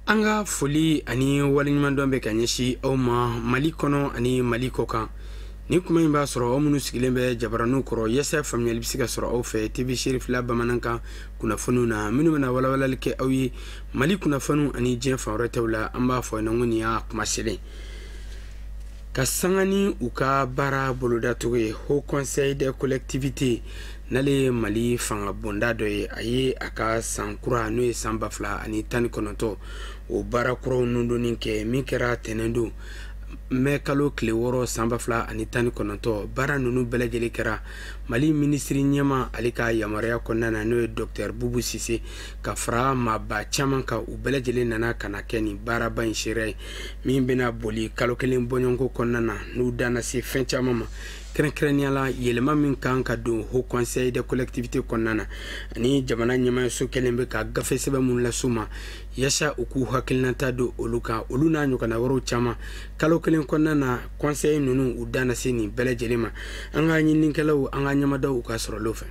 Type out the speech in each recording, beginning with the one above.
An ka foli ani waleɲumandɔn bɛ ka ɲɛsin aw ma Mali kɔnɔ ani Mali kɔ kan. Ni kuma in b'a sɔrɔ aw minnu sigilen bɛ jabaraninw kɔrɔ, yaasa faamuyali bɛ se ka sɔrɔ aw fɛ TV Serifila bamanankan kunnafoniw na, minnu bɛna walawalali kɛ aw ye Mali kunnafoniw ani diɲɛ fan wɛrɛ taw la. An b'a fɔ ɲɛna ko nin y'a kuma selen ka sanga ni u ka baara bolodacogo ye. Haut Conseil des collectivités, n'ale ye Mali fanga bonda dɔ ye, a ye a ka san kura, n'o ye san 2019, o baara kuraw nundonni kɛ, min kɛra tɛnɛn don, mɛ kalo tile 6 san 2019. Baara ninnu bɛɛ lajɛlen kɛra Mali minisiri ɲɛma ale ka yamaruya kɔnɔna na, n'o ye Docteur Boubou Cissé, ka fara maaba caman kan. U bɛɛ lajɛlen nana ka na kɛ nin baaraba in seereya ye, min bɛna boli kalo kelen bɔɲɔgɔnko kɔnɔna na, n'u danna se fɛn caman ma, kɛrɛnkɛrɛnnenya la yɛlɛma min kan ka don Haut Conseil des collectivités kɔnɔna na, ani jamana ɲɛmaayaso kɛlen bɛ ka gafe sɛbɛn minnu las'u ma yaasa u k'u hakilinata don olu kan, olu n'a ɲɔgɔnna wɛrɛw caman. Kalo kelen kɔnɔna na, conseil ninnu u danna se nin bɛɛ lajɛlen ma. An ka ɲininikɛlaw, an ka ɲɛmadaw, u ka sɔrɔlenw fɛ.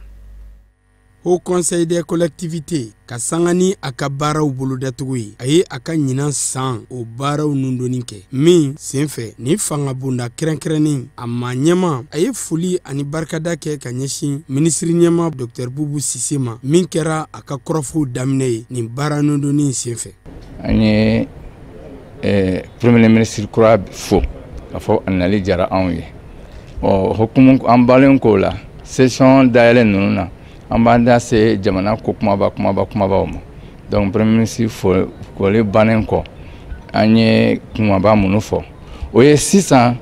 Haut Conseil des collectivités, ka sanga ni a ka baaraw bolodacogo ye, a ye a ka ɲinan san o baaraw nundonni kɛ, min senfɛ ni fanga bonda kɛrɛnkɛrɛnnen a ma ɲɛma, a ye foli ani barikada kɛ ka ɲɛsin minisiri ɲɛma Docteur Boubou Cissé ma, min kɛra a ka kɔrɔfɔw daminɛ ye nin baara nundonni senfɛ. An ye premier ministre kura fo k'a fɔ a nali diyara anw ye. Ɔ hukumu an balen k'o la, session dayɛlɛ ninnu na, an b'an da se jamana ko kumaba kumaba kumabaw ma. Donc premier ministre foli bannen kɔ, an ye kumaba minnu fɔ, o ye sisan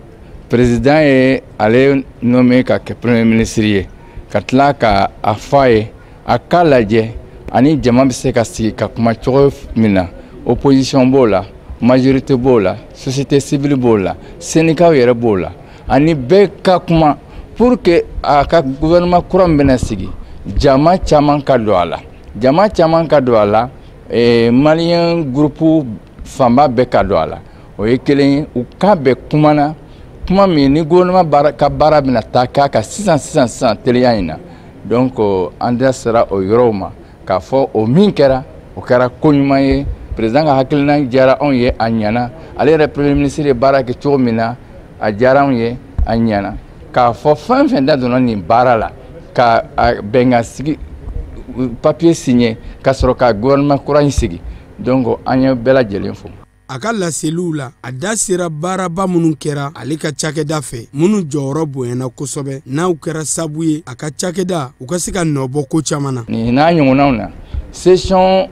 président ye ale nommé ka kɛ premier ministre ye, ka tila ka a fɔ a ye a k'a lajɛ ani jama bɛ se ka sigi ka kuma cogo min na. Opposition b'o la, majorité b'o la, société civile b'o la, syndicat yɛrɛ b'o la, ani bɛɛ ka kuma pour que a ka gouvernement kura min bɛna sigi, jama caman ka don a la, jama caman ka don a la, malien groupe fanba bɛɛ ka don a la. O ye kelen ye. U ka bɛn kuma na, kuma min ni gouvernement baara ka baara bɛna taa k'a kan sisan sisan sisan teliya in na. Donc an da sera o yɔrɔw ma k'a fɔ o min kɛra, o kɛra ko ɲuman ye. Président ka hakilina diyara anw ye, a ɲɛna. Ale yɛrɛ premier ministre ye baara kɛ cogo min na, a diyara anw ye, a ɲɛna. K'a fɔ fɛn fɛn da donna nin baara la, ka bɛnkan sigi papier signé ka sɔrɔ ka gouvernement kura in sigi, donc an ye bɛɛ lajɛlen fo. A ka laseliw la, a da sera baaraba minnu kɛra ale ka cakɛda fɛ, minnu jɔyɔrɔ bonyana kosɛbɛ, n'aw kɛra sabu ye a ka cakɛda u ka se ka nɔbɔ ko caman na. Nin n'a ɲɔgɔnnaw na, session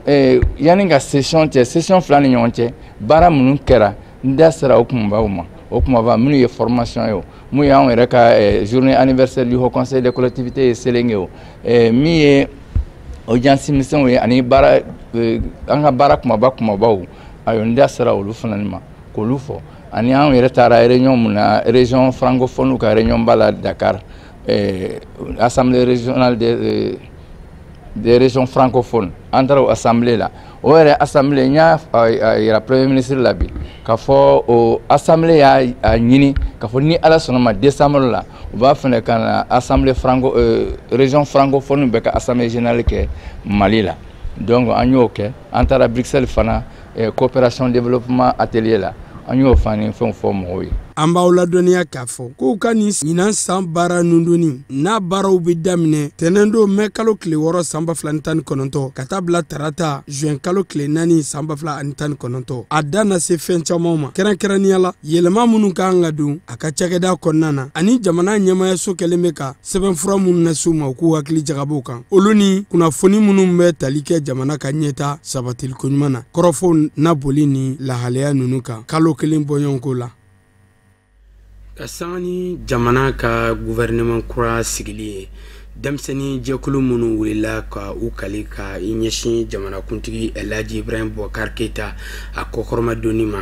yanni ka session cɛ, session fila ni ɲɔgɔn cɛ, baara minnu kɛra, n da sera o kunbaw ma. O kumaba minnu ye formation ye, o mun y'anw yɛrɛ ka journée anniversaire du Haut Conseil des collectivités ye Sélingué, o min ye audience misɛnw ye, ani baara an ka baara kumaba kumabaw, ayiwa, n da sera olu fana ma k'olu fɔ. Ani anw yɛrɛ taara réunion mun na, région francophone ka réunion ba la Dakar, assemblée régionale des régions francophones, an taara o assemblée la. O yɛrɛ assemblée, n y'a yira premier ministre la bi k'a fɔ o assemblée y'a ɲini k'a fɔ ni Ala sɔnna ma, décembre la, u b'a fɛnɛ ka na assemblée franco région francophone bɛɛ ka assemblée générale kɛ Mali la. Donc an y'o kɛ. An taara Bruxelles fana, coopération développement atelier la, an y'o fana fɛnw fɔ mɔgɔw ye. An b'aw ladɔnniya k'a fɔ k'u ka nin ɲinan san baara nundonni n'a baaraw bɛ daminɛ tɛnɛn don, mɛ kalo tile 6 san 2019, ka taa bila tarata, zuwɛn kalo tile 4 san 2019. A da na se fɛn caman ma, kɛrɛnkɛrɛnnenya la yɛlɛma minnu kan ka don a ka cakɛda kɔnɔna na, ani jamana ɲɛmayaso kɛlen bɛ ka sɛbɛnfura minnu lase u ma, u k'u hakili jagabɔ kan, olu ni kunnafoni minnu bɛ tali kɛ jamana ka ɲɛta sabatiliko ɲuman na. Kɔrɔfɔw na boli ni lahalaya ninnu kan kalo kelen bɔɲɔgɔnko la. Ka sanga ni jamana ka gouvernement kura sigili ye, denmisɛnnin jɛkulu minnu wulila ka u kali ka i ɲɛsin jamanakuntigi Elhaji Ibrahim Boubacar Keita a kɔkɔrɔmadonni ma,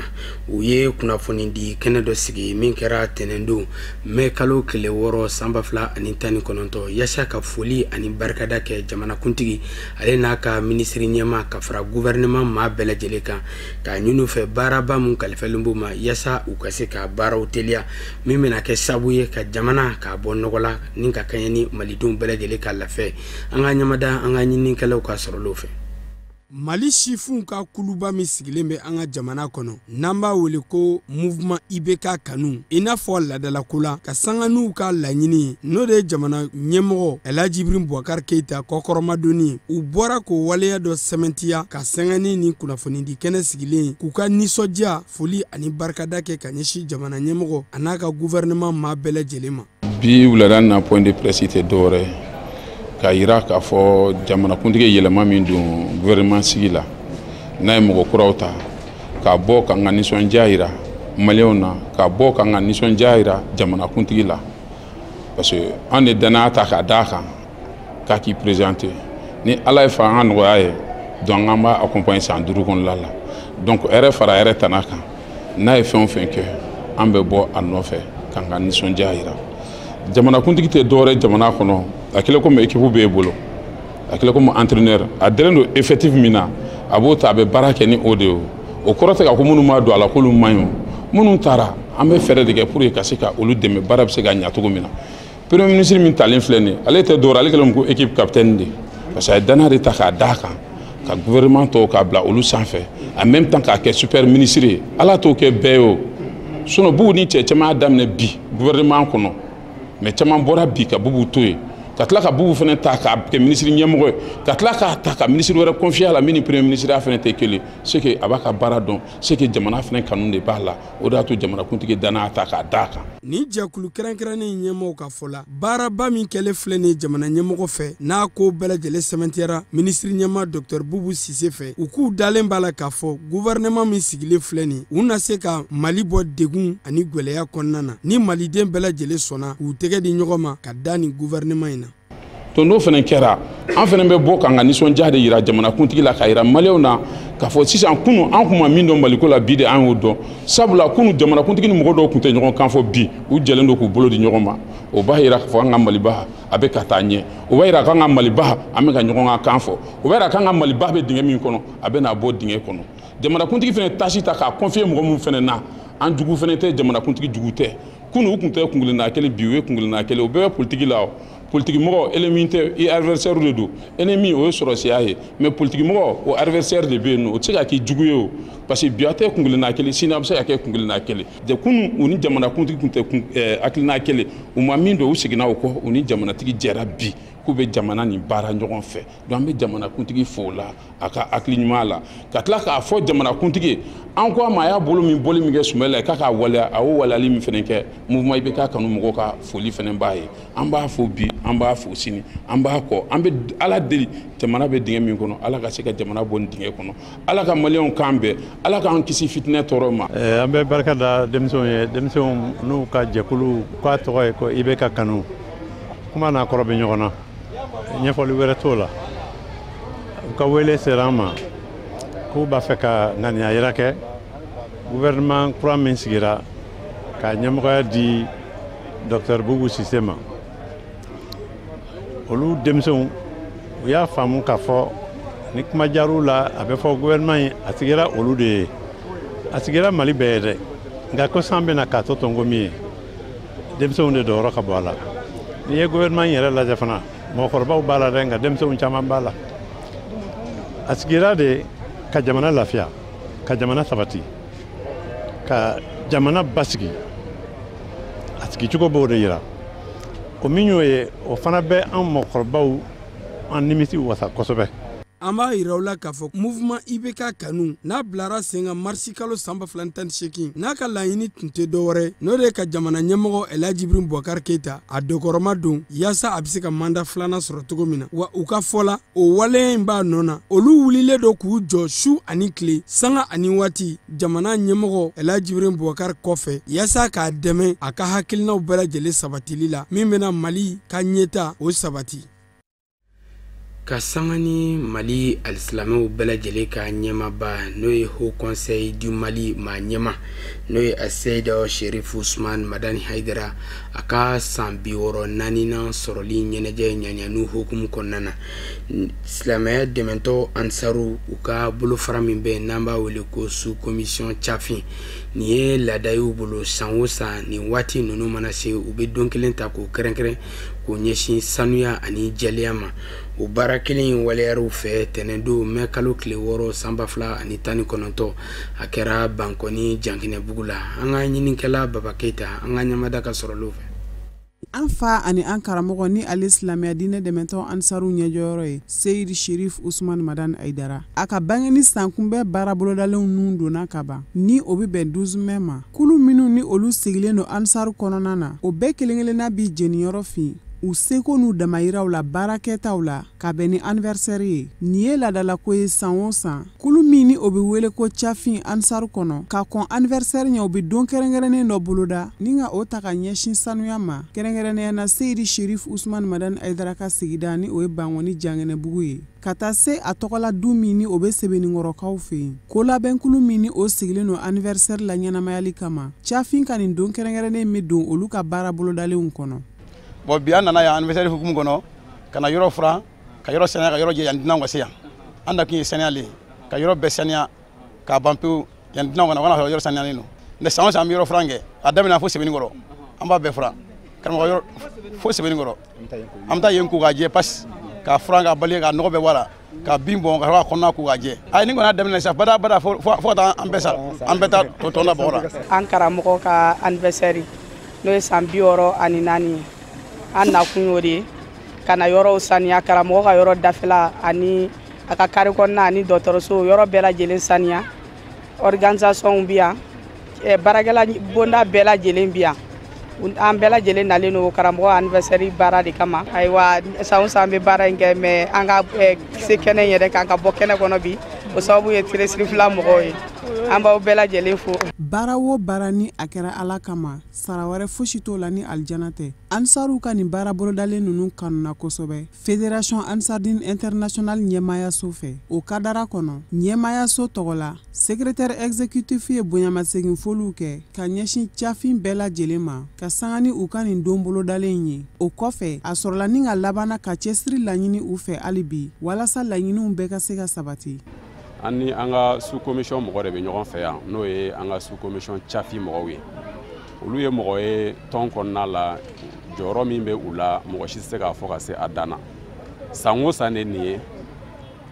u ye kunnafoni di kɛnɛ dɔ sigi, min kɛra tɛnɛndon, mɛ kalo tile 6 san 2019, yaasa ka foli ani barikada kɛ jamanakuntigi ale n'a ka minisiri ɲɛma, ka fara gouvernement maa bɛɛ lajɛlen kan, k'a ɲini fɛ baaraba mun kalifalen b'u ma, yaasa u ka se ka baaraw teliya, min bɛna kɛ sababu ye ka jamana k'a bɔ nɔgɔ la ni ka kɛɲɛ ni malidenw bɛɛ lajɛlen ka lafiya. An ka ɲamada, an ka ɲininikɛlaw ka sɔrɔlenw fɛ. Mali sifinw ka kuluba min sigilen bɛ an ka jamana kɔnɔ, n'an b'a wele ko Mouvement IBK kanu, i n'a fɔ ladalako la, ka sanga n'u ka laɲini ye, n'o de ye jamana ɲɛmɔgɔ Elhaji Ibrahim Boubacar Keita kɔkɔrɔmadonni, u bɔra k'o waleya dɔ sɛmɛntiya ka sanga ni kunnafonidi kɛnɛ sigilen, k'u ka nisɔndiya, foli ani barikada kɛ ka ɲɛsin jamana ɲɛmɔgɔ a n'a ka gouvernement maa bɛɛ lajɛlen ma. Bi wulada na, point de presse tɛ dɔwɛrɛ ye k'a yira k'a fɔ jamanakuntigi yɛlɛma min don gouvernement sigi la, n'a ye mɔgɔ kuraw ta, k'a bɔ k'an ka nisɔndiya yira maliyɛnw na, k'a bɔ k'an ka nisɔndiya yira jamanakuntigi la, parce que an de danaya ta k'a d'a kan k'a k'i présenter. Ni Ala ye fanga nɔgɔya ye, donc an b'a accompagner san 5 kɔnɔna la. Donc hɛrɛ fara hɛrɛ tana kan, n'a ye fɛn o fɛn kɛ, an bɛ bɔ a nɔfɛ k'an ka nisɔndiya yira. Jamanakuntigi tɛ dɔwɛrɛ jamana kɔnɔ, a kɛlen komi équipe b'e bolo, a kɛlen komi entraîneur, a dalen don effectif min na, a b'o ta, a bɛ baara kɛ ni o de ye. O kɔrɔ tɛ k'a ko minnu ma don a la k'olu man ɲi. O minnu taara, an bɛ fɛɛrɛ de kɛ pour que ka se ka olu dɛmɛ, baara bɛ se ka ɲɛ cogo min na. Premier ministre min talen filɛ nin ye, ale tɛ dɔwɛrɛ, ale kɛlen ko équipe capitaine de, parce que a ye danaya de ta k'a d'a kan, ka gouvernement tɔw k'a bila olu sanfɛ, en même temps k'a kɛ super ministre ye. Ala t'o kɛ bɛɛ ye o. Sinon Bubu ni cɛ caman y'a daminɛ bi gouvernement kɔnɔ, mais caman bɔra bi ka Bubu to yen, ka tila ka Bubu fana ta k'a kɛ ministre ɲɛmɔgɔ ye, ka tila k'a ta ka ministre wɛrɛ confier a la min ni premier ministre ya fana tɛ kelen. C'est que a b'a ka baara dɔn, c'est que jamana fana kanu de b'a la. O de y'a to jamanakuntigi danaya ta k'a d'a kan. Nin jɛkulu kɛrɛnkɛrɛnnen ɲɛmɔgɔw ka fɔ la, baaraba min kɛlen filɛ nin ye jamana ɲɛmɔgɔ fɛ, n'a ko bɛɛ lajɛlen sɛmɛntiyara minisiri ɲɛma Dr Bubu Sise fɛ, u k'u dalen b'a la k'a fɔ gouvernement min sigilen filɛ nin, u na se ka Mali bɔ degun ani gwɛlɛya kɔnɔna na, ni maliden bɛɛ lajɛlen sɔnna k'u tɛgɛ di ɲɔgɔn ma ka da nin gouvernement in na. To n'o fana kɛra, an fana bɛ bɔ k'an ka nisɔndiya de yira jamanakuntigi la, k'a yira maliyɛnw na k'a fɔ sisan, kunu an kun ma min dɔn Maliko la, bi de an y'o dɔn. Sabula kunu jamanakuntigi ni mɔgɔ dɔw tun tɛ ɲɔgɔn kan fɔ, bi u jɛlen don k'u bolo di ɲɔgɔn ma. O b'a yira k'a fɔ an ka Maliba a bɛ ka taa ɲɛ. O b'a yira k'an ka Maliba, an bɛ ka ɲɔgɔn ka kan fɔ. O b'a yira k'an ka Maliba bɛ dingɛ min kɔnɔ, a bɛ n'a bɔ dingɛ kɔnɔ. Jamanakuntigi fana tâche ta k'a confier mɔgɔ min fana na, an jugu fana tɛ, jamanakuntigi jugu tɛ. Kunu u tun tɛ kunkelenna kelen, bi u ye kunkelenna kelen. O bɛɛ bɛ politiki la. O politiki mɔgɔ, ennemi tɛ, i adversaire de don. Ennemi, o ye sɔrɔsiya ye, mais politiki mɔgɔ, o adversaire de bɛ yen nɔ, o tɛ se ka k'i jugu ye o, parce que bi a tɛ kunkelenna kelen, sini a bɛ se ka kɛ kunkelenna kelen. Kunu u ni jamanakuntigi tun tɛ hakilina kelen, u ma min don, u seginna o kɔ, u ni jamanatigi jɛra bi k'u bɛ jamana nin baara ɲɔgɔn fɛ. Donc an bɛ jamanakuntigi fo o la, a ka hakili ɲuman la, ka tila k'a fɔ jamanakuntigi, an ko a ma, a y'a bolo min bɔli min kɛ Sumala k'a k'a waleya, a y'o waleyali min fana kɛ, mouvement IBK kanu mɔgɔw ka foli fana b'a ye. An b'a fo bi, an b'a fo sini, an b'a kɔ. An bɛ Ala deli, jamana bɛ dingɛ min kɔnɔ, Ala ka se ka jamana bɔ nin dingɛ kɔnɔ. Ala ka maliyɛnw kan bɛn, Ala k'an kisi fitinɛ tɔɔrɔ ma. An bɛ barika da denmisɛnw ye, denmisɛnw n'u ka jɛkulu k'a tɔgɔ ye ko IBK kanu. Kuma n'a kɔrɔ bɛ ɲɔgɔn na, ɲɛfɔli wɛrɛ t'o la. U ka wele sera an ma k'u b'a fɛ ka ŋaniya yira kɛ gouvernement kura min sigira ka ɲɛmɔgɔya di Dr Bubu Sise ma. Olu denmisɛnw, u y'a faamu k'a fɔ ni kuma jar'u la, a bɛ fɔ gouvernement in a sigira olu de ye, a sigira Mali bɛɛ ye dɛ, nka ko san bɛna k'a tɔ tɔnko min ye, denmisɛnw de dɔyɔrɔ ka bɔ a la. N'i ye gouvernement in yɛrɛ lajɛ fana, mɔgɔkɔrɔbaw b'a la dɛ, nka denmisɛnw caman b'a la. A sigira de ka jamana lafiya, ka jamana sabati, ka jamana basigi. A sigicogo b'o de yira. O min y'o ye, o fana bɛ an mɔgɔkɔrɔbaw an nimisi wasa kosɛbɛ. An b'a yira u la k'a fɔ mouvement IBK kanu n'a bilara sen kan marisi kalo san 2018, n'a ka laɲini tun tɛ dɔwɛrɛ, n'o de ye ka jamana ɲɛmɔgɔ Elhaji Ibrahim Boubacar Keita a dokɔrɔma don, yaasa a bɛ se ka mandat filanan sɔrɔ cogo min na. Wa u ka fɔ la, o waleya in b'a nɔ na, olu wulilen don k'u jɔ su ani tile, sanga ani waati, jamana ɲɛmɔgɔ Elhaji Ibrahim Boubacar kɔfɛ, yaasa k'a dɛmɛ a ka hakilinaw bɛɛ lajɛlen sabatili la, min bɛna Mali ka ɲɛta o sabati. Ka sanga ni Mali alisilamɛw bɛɛ lajɛlen ka ɲɛmaba, n'o ye Haut Conseil du Mali maa ɲɛma, n'o ye Aseyida Sherif Usman Madani Haidara, a ka san 64nan sɔrɔli ɲɛnajɛ ɲaɲanu hukumu kɔnɔna na, silamɛya dɛmɛtɔ ansaru u ka bolofara min bɛ n'an b'a wele ko sous commission cafin, nin ye laada y'u bolo san o san nin waati ninnu mana se, u bɛ don kelen ta k'o kɛrɛnkɛrɛn k'o ɲɛsin sanuya ani jɛlenya ma. O baara kelen in waleyar'u fɛ tɛnɛndon mɛ kalo tile 6 san 2019. A kɛra Bankɔni Jankinɛbugu la. An ka ɲininkɛla Baba Keyita, an ka ɲamada ka sɔrɔliw fɛ. An fa ani an karamɔgɔ ni ale silamɛya diinɛ dɛmɛtɔn Ansaru ɲɛjɔyɔrɔ ye, Seyidi Sherif Usman Madani Ayidara, a ka bangeni sankunbɛn baara bolodalenw nun donna ka ban, ni o bɛ bɛn 12 mai ma. Kulu minnu ni olu sigilen don Ansaru kɔnɔna na, o bɛɛ kelen-kelenna bi jeniyɔrɔ fin u seko n'u damayiraw la baarakɛtaw la ka bɛn ni anniversaire ye. Nin ye laadalako ye san o san. Kulu min ni o bɛ wele ko Cafin Ansaru kɔnɔ, ka kɔn anniversaire ɲɛ, u bɛ don kɛrɛnkɛrɛnnen dɔ boloda ni ka o ta ka ɲɛsin sanuya ma, kɛrɛnkɛrɛnnenya na Seyidi Sherif Usman Madani Ayidara ka sigida, ni o ye Bankɔni Janginɛbugu ye, ka taa se a tɔgɔla du min ni o bɛ Sebeninkɔrɔkaw fɛ yen. Kolabɛnkulu min ni o sigilen don anniversaire la ɲɛnamayali kama, Cafin ka nin don kɛrɛnkɛrɛnnen bɛ don olu ka baara bolodalenw kɔnɔ. Bon, bi an nana yan anniversaire hukumu kɔnɔ ka na yɔrɔ furan, ka yɔrɔ saniya, ka yɔrɔ jɛ, yan dunanw ka se yan. An na kun ye saniya le ye, ka yɔrɔ bɛɛ saniya k'a ban pewu, yan dunanw ka na, o kana sɔrɔ yɔrɔ saniyalen don. Mais san o san an bɛ yɔrɔ furan kɛ, a daminɛ fo Sebenikɔrɔ, an b'a bɛɛ furan. Karamɔgɔ yɔrɔ fo Sebenikɔrɔ, an bɛ taa yen ko k'a jɛ pasi, k'a furan, k'a bali, k'a nɔgɔ bɛɛ bɔ a la, ka bin bɔn, ka sɔrɔ ka kɔnɔna ko k'a jɛ. Ayi, ni kɔni y'a daminɛ sisan, bada bada fo ka taa an bɛɛ sa, an bɛɛ taa tɔn na bɔgɔ la. An karamɔgɔ ka anniversaire n'o ye san 64 ye, an nakun y'o de ye, ka na yɔrɔw saniya, karamɔgɔ ka yɔrɔ dafɛla ani a ka kari kɔnɔna ani dɔgɔtɔrɔso yɔrɔ bɛɛ lajɛlen saniya. Organisation bi yan, baarakɛla bonda bɛɛ lajɛlen bi yan, an bɛɛ lajɛlen nalen don karamɔgɔ anniversaire baara de kama. Ayiwa, san o san an bɛ baara in kɛ, mais an ka se kɛnɛ in yɛrɛ kan, ka bɔ kɛnɛ kɔnɔ bi, o sababu ye Télé Sirifila mɔgɔw ye. An b'aw bɛɛ lajɛlen fo. Baara o baara ni a kɛra Ala kama, sara wɛrɛ fosi t'o la ni alijana tɛ. Ansaru ka nin baara bolodalen ninnu kanuna kosɛbɛ Fédération Ansardine Internationale ɲɛmaayaso fɛ. O kadara kɔnɔ, ɲɛmaayaso tɔgɔ la, secrétaire exécutif ye bonyamasegin foliw kɛ ka ɲɛsin cafin bɛɛ lajɛlen ma, ka sanga ni u ka nin don bolodalen ye. O kɔfɛ, a sɔrɔla ni ka labanna ka cɛsiri laɲini u fɛ hali bi, walasa laɲiniw bɛɛ ka se ka sabati. An ni an ka sous commission mɔgɔ de bɛ ɲɔgɔn fɛ yan, n'o ye an ka sous commission cafi mɔgɔw ye. Olu ye mɔgɔ ye tɔn kɔnɔna la, jɔyɔrɔ min bɛ u la, mɔgɔ si tɛ se k'a fɔ ka se a dan na. San o san de nin ye,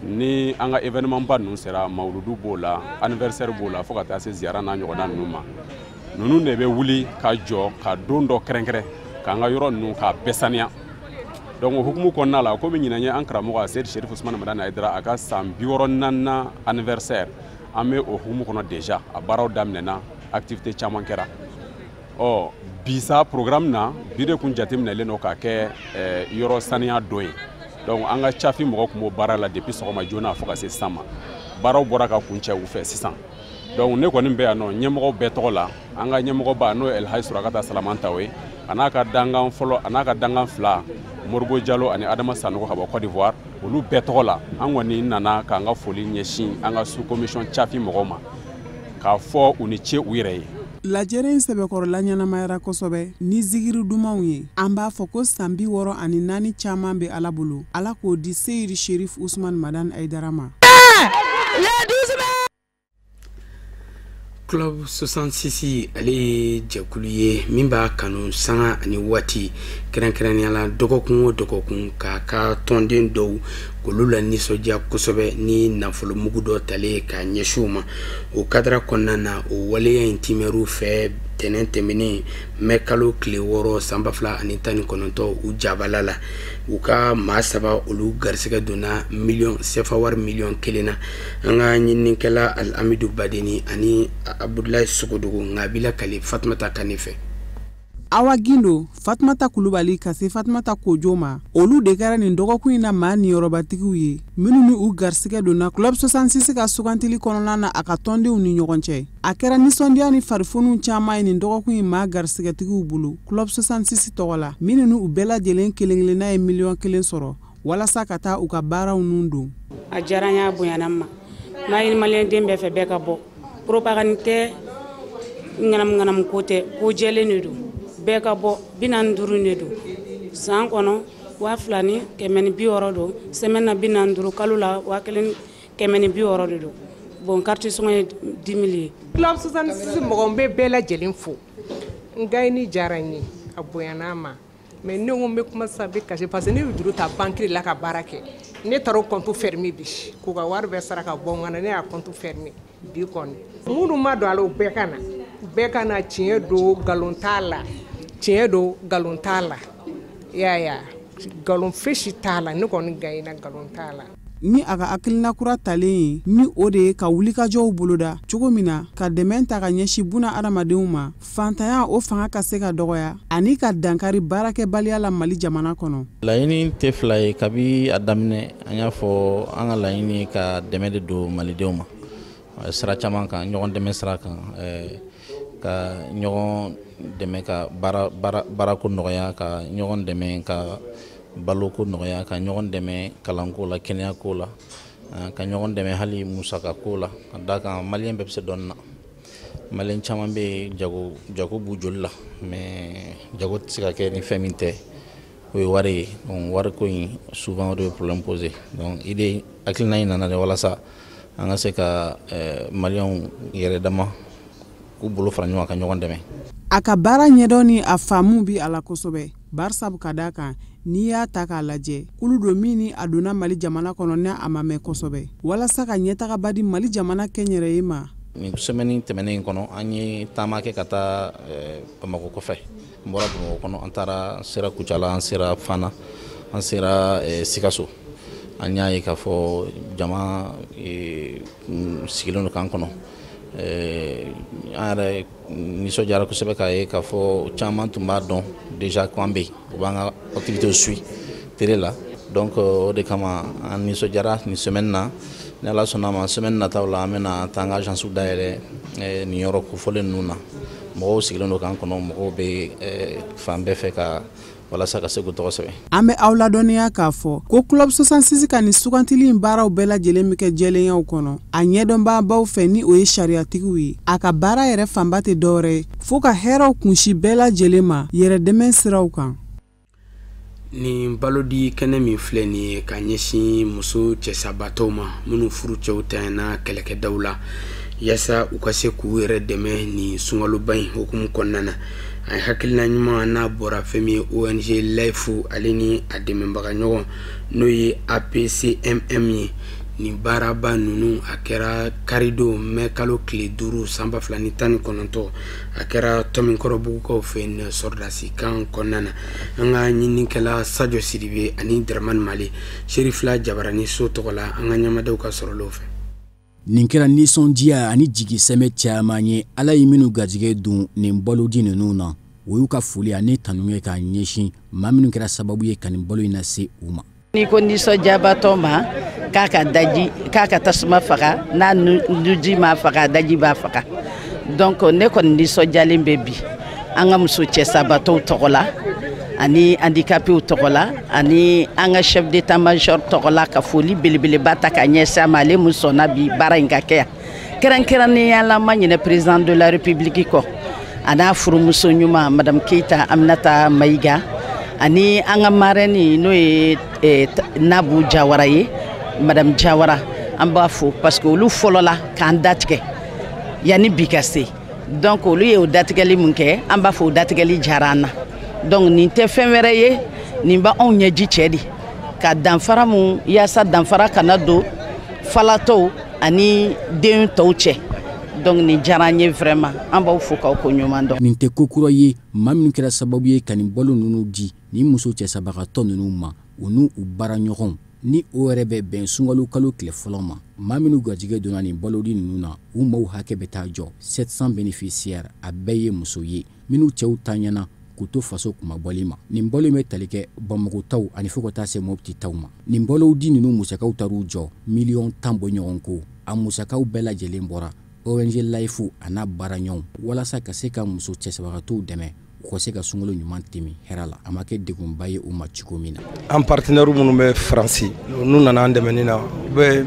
ni an ka événement ba ninnu sera, mawuludu b'o la, anniversaire b'o la, fo ka taa se ziyara n'a ɲɔgɔnna ninnu ma, ninnu de bɛ wuli ka jɔ ka don dɔ kɛrɛnkɛrɛn k'an ka yɔrɔ ninnu k'a bɛɛ saniya. Donc o hukumu kɔnɔna la, komi ɲinan ye an karamɔgɔ Seyidi Sherif Usman Madani Ayidara a ka san 64nan anniversaire, an bɛ o hukumu kɔnɔ déjà, a baaraw daminɛna, activité caman kɛra. Ɔ bi sa programme na, bi de kun jateminɛlen don k'a kɛ yɔrɔ saniya don ye. Donc an ka cafi mɔgɔ tun b'o baara la depuis sɔgɔma joona fo ka se sisan ma. Baaraw bɔra ka kuncɛ u fɛ sisan. Donc ne kɔni bɛ yan nɔ ɲɛmɔgɔw bɛɛ tɔgɔ la, an ka ɲɛmɔgɔba n'o ye Elhaji Surakata Salaman Tawe ye, a n'a ka dankan fɔlɔ, a n'a ka dankan fila, Moribo Jalo ani Adama Sanogo ka bɔ Côte d'Ivoire, olu bɛɛ tɔgɔ la, an kɔni nana k'an ka foli ɲɛsin an ka sous commission cafi mɔgɔw ma, k'a fɔ u ni ce u yɛrɛ ye. Lajɛrɛ in sɛbɛkɔrɔla ɲɛnamayara kosɛbɛ ni zigiri dumanw ye. An b'a fɔ ko san 64 caman bɛ Ala bolo, Ala k'o di Seyidi Sherif Usman Madani Ayidara ma. Club 66 ale ye jɛkulu ye min b'a kanu sanga ani waati, kɛrɛnkɛrɛnnenya la dɔgɔkun o dɔgɔkun, k'a ka tɔnden dɔw k'olu la nisɔndiya kosɛbɛ ni nafolomugu dɔ talen k'a ɲɛsin u ma. O kadara kɔnɔna na, o waleya in timɛriw fɛ tɛnɛn tɛmɛnen mɛ kalo tile 6 san 2019 u jabala la, u ka maa 3 olu garisɛgɛ donna miliyɔn sefa wari miliyɔn 1 na. An ka ɲininikɛla Alamidu Badeni ani Abudulayi Sogodogo Ngabila Kale Fatumata Kane fɛ. Awa Gindo, Fatumata Kulubali ka se Fatumata Kojo ma, olu de kɛra nin dɔgɔkun in na maa niyɔrɔbatigiw ye, minnu ni u garisɛgɛ donna Club 66 ka sugantili kɔnɔna na a ka tɔndenw ni ɲɔgɔn cɛ. A kɛra nisɔndiya ni farifoniw caman ye nin dɔgɔkun in maa garisɛgɛtigiw bolo Club 66 tɔgɔ la, minnu ni u bɛɛ lajɛlen kelen-kelenna ye miliyɔn 1 sɔrɔ walasa ka taa u ka baaraw nun don. A diyara n ye, a bonyana n ma. N b'a ɲini maliyɛnden bɛɛ fɛ, bɛɛ ka bɔ. Propagande tɛ, ŋanamu ŋanamu ko tɛ, ko jɛlen de don. Bɛɛ ka bɔ, 45 de don. San kɔnɔ 2160 don, semaine na 45, kalo la 1160 de don. Bon, carte sɔngɔ ye 10 000 ye. Club 66 mɔgɔ n bɛ bɛɛ lajɛlen fo. N gayini diyara n ye, a bonyana n ma. Mais ne ko n bɛ kuma sisan, n bɛ kasi parce que ne bɛ juru ta banque la ka baara kɛ. Ne taara o compte fermé bi, k'u ka wari bɛɛ sara ka bɔ n kan na. Ne y'a compte fermé bi kɔni. Minnu ma don a la, u bɛɛ ka na, bɛɛ ka na. Tiɲɛ don, nkalon t'a la. Tiɲɛ don, nkalon t'a la. I y'a ye, nkalon fosi t'a la. Ne kɔni gagnera, nkalon t'a la. Ni a ka hakilina kura talen ye, ni o de ye ka wulikajɔw boloda cogo min na ka dɛmɛ ta ka ɲɛsin buna adamadenw ma, fantanya o fanga ka se ka dɔgɔya ani ka dankari baarakɛbaliya la Mali jamana kɔnɔ. Laɲini tɛ fila ye. Kabi a daminɛ, an y'a fɔ an ka laɲini ye ka dɛmɛ de don malidenw ma sira caman kan, ɲɔgɔn dɛmɛ sira kan, ka ɲɔgɔn dɛmɛ ka baarako nɔgɔya, ka ɲɔgɔn dɛmɛ ka baloko nɔgɔya, ka ɲɔgɔn dɛmɛ kalanko la, kɛnɛyako la, ka ɲɔgɔn dɛmɛ hali musakako la. Ka d'a kan, maliyɛn bɛɛ bɛ se dɔɔnin na. Maliyɛn caman bɛ yen, jago jago b'u joli la, mais jago tɛ se ka kɛ ni fɛn min tɛ, o ye wari ye. Donc wariko in, souvent o de bɛ problème poser. Donc idée, hakilina in nana de walasa an ka se ka maliyɛnw yɛrɛ dama k'u bolo fara ɲɔgɔn kan, ka ɲɔgɔn dɛmɛ. A ka baara ɲɛdɔn ni a faamu bi a la kosɛbɛ, barisabu ka d'a kan, n'i y'a ta k'a lajɛ, kulu don min ni a donna Mali jamana kɔnɔ ni a ma mɛn kosɛbɛ, walasa ka ɲɛtagaba di Mali jamana kɛnyɛrɛye ma. Nin semaine tɛmɛnen in kɔnɔ, an ye taama kɛ ka taa Bamakɔ kɔfɛ. N bɔra Bamakɔ kɔnɔ, an taara, sera Kucala, an sera Fana, an sera Sikaso. An y'a ye k'a fɔ jama sigilen don k'an kɔnɔ. An yɛrɛ nisɔndiyara kosɛbɛ k'a ye k'a fɔ caman tun b'a dɔn déjà ko an bɛ yen, u b'an ka activités suit télé la. Donc o de kama an nisɔndiyara nin semaine na. Ni Ala sɔnna ma, semaine nataw la, an bɛna taa an ka agence dayɛlɛ nin yɔrɔ kofɔlen ninnu na. Mɔgɔw sigilen don k'an kɔnɔ, mɔgɔw bɛ fan bɛɛ fɛ ka walasa ka se k'u tɔgɔ sɛbɛn. An bɛ aw ladɔnniya k'a fɔ ko Club 66 ka nin sugantili in baaraw bɛɛ lajɛlen bɛ kɛ jɛlenyaw kɔnɔ, a ɲɛdɔnbaabaw fɛ, ni o ye sariyatigiw ye. A ka baara yɛrɛ fanba tɛ dɔwɛrɛ ye fo ka hɛrɛw kunsi bɛɛ lajɛlen ma yɛrɛ dɛmɛ siraw kan. Nin balodi kɛnɛ min filɛ nin ye ka ɲɛsin muso cɛsabatɔw ma minnu furu cɛw tanyana kɛlɛkɛdaw la, yaasa u ka se k'u yɛrɛ dɛmɛ nin sunkaloba in hukumu kɔnɔna na, a ye hakilina ɲuman n'a bɔra fɛn min ye ONG Life, ale ni a dɛmɛbaga ɲɔgɔn n'o ye APCMM ye. Nin baaraba ninnu, a kɛra karidon mɛ kalo tile 5 san 2019, a kɛra Tɔminkɔrɔbugukaw fɛ yen sɔrɔdasi kan kɔnɔna na. An ka ɲininikɛla Sajo Sidibe ani Dramani Mali Serifila Jabarani so tɔgɔ la, an ka ɲɛmadaw ka sɔrɔlaw fɛ. Nin kɛra nisɔndiya ani jigisɛmɛ caman ye. Ala ye minnu garijɛgɛ don nin balodi ninnu na, o y'u ka foli ani tanu ye k'a ɲɛsin maa minnu kɛra sababu ye ka nin balo in lase u ma. N'i ko nisɔndiyabatɔ ma k'a ka daji, k'a ka tasuma faga, n'a nuji ma faga, daji b'a faga. Donc ne kɔni nisɔndiyalen bɛ bi an ka muso cɛsabatɔw tɔgɔ la, ani handicapéw tɔgɔ la, ani an ka chef d'état major tɔgɔ la, ka foli belebeleba ta ka ɲɛsin a ma, ale mun sɔnna bi baara in ka kɛ yan. Kɛrɛnkɛrɛnnenya la, n ma ɲinɛ président de la République kɔ, a n'a furumuso ɲuman madame Keyita Aminata Mayiga, ani an ka marraine n'o ye Nabu Jawara ye, madame Jawara, an b'a fo parce que olu fɔlɔla k'an datigɛ yanni bi ka se. Donc olu ye o datigɛli mun kɛ, an b'a fɔ o datigɛli diyara an na. Donc nin tɛ fɛn wɛrɛ ye, nin b'anw ɲɛji cɛ de ka danfara mun, yaasa danfara kana don falatɔw ani den tɔw cɛ. Donc nin diyara an ye vraiment, an b'aw fo k'aw ko ɲuman dɔn. Nin tɛ ko kura ye. Maa minnu kɛra sababu ye ka nin balo ninnu di nin muso cɛsabagatɔ ninnu ma, u n'u u baaraɲɔgɔnw, ni o yɛrɛ bɛ bɛn sunkalo kalo tile fɔlɔ ma, maa minnu garijɛgɛ donna nin balodi ninnu na, u maaw hakɛ bɛ taa jɔ 700 bénéficiaires. A bɛɛ ye muso ye minnu cɛw tanyana k'u to faso kunmabɔli ma. Nin balo in bɛ tali kɛ Bamakɔ taw ani fo ka taa se Mopti taw ma. Nin balow di ninnu musakaw taar'u jɔ miliyɔn 10 bɔ ɲɔgɔn ko. A musakaw bɛɛ lajɛlen bɔra ONG Life a n'a baaraɲɔgɔnw walasa ka se ka muso cɛsabagatɔw dɛmɛ, u ka se ka sunkalo ɲuman tɛmɛ hɛrɛ la, a ma kɛ degunba ye u ma cogo min na. An partenaire minnu bɛ Faransi, n'u nana an dɛmɛni na, u bɛ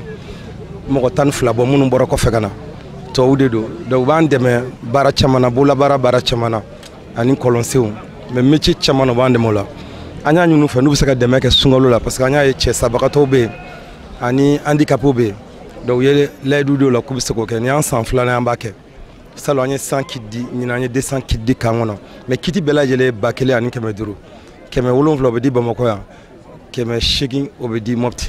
mɔgɔ 12 bɔ minnu bɔra kɔfɛ ka na, tubabu de don. Donc u b'an dɛmɛ baara caman na, bololabaara baara caman na ani kɔlɔnsenw, mais métier caman na u b'an dɛmɛ o la. An y'a ɲini u fɛ n'u bɛ se ka dɛmɛ kɛ sunkalo la, parce que an y'a ye cɛsabagatɔw bɛ yen ani handicapés bɛ yen. Donc u ye layidu di o la k'u bɛ se k'o kɛ. Nin y'an san filanan, an b'a kɛ. Salon an ye 100 kit di, ɲinan an ye 200 kit di camp kɔnɔ, mais kit bɛɛ lajɛlen ye 1500. 700 o bɛ di Bamakɔ yan, 800 o bɛ di Mopti.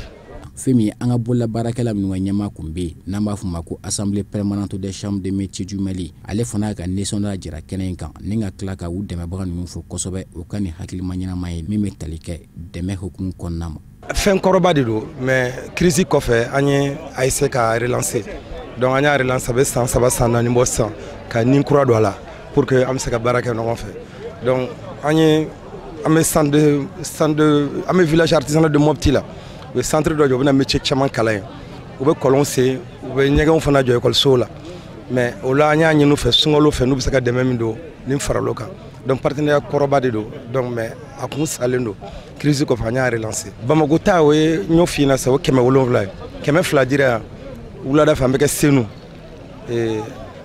Fɛn min ye an ka bololabaarakɛla minnu ka ɲɛmaa kun bɛ yen n'an b'a fɔ ma ko Assemblée permanente des chambres de métiers du Mali, ale fana y'a ka nisɔndiya jira kɛnɛ in kan ni ka tila ka u dɛmɛbaga ninnu fo kosɛbɛ o ka nin hakilima ɲɛnama ye min bɛ tali kɛ dɛmɛ hukumu kɔnɔna ma. Fɛn kɔrɔba de don, mais crise kɔfɛ an ye a essayer ka relancer. Donc an y'a relancer, a bɛ san 3 san 4 bɔ sisan, ka nin kura don a la pour que an bɛ se ka baara kɛ ɲɔgɔn fɛ. Donc an ye an bɛ centre an bɛ village artisanal de Mopti la. U bɛ centre dɔ jɔ, u bɛna métier caman kalan yen, u bɛ kɔlɔn sen, u bɛ ɲɛgɛnw fana jɔ ekɔlisow la. Mais o la an y'a ɲini u fɛ sunkalo fɛ n'u bɛ se ka dɛmɛ min don ni faral'o kan. Donc partenariat kɔrɔba de don, donc mais a kun salen don, crise kɔfɛ an y'a relancer. Bamakɔ ta o ye n y'o f'i ɲɛna sisan, o 700 ye, 200 dira yan wulada fɛ, an bɛ kɛ Senu.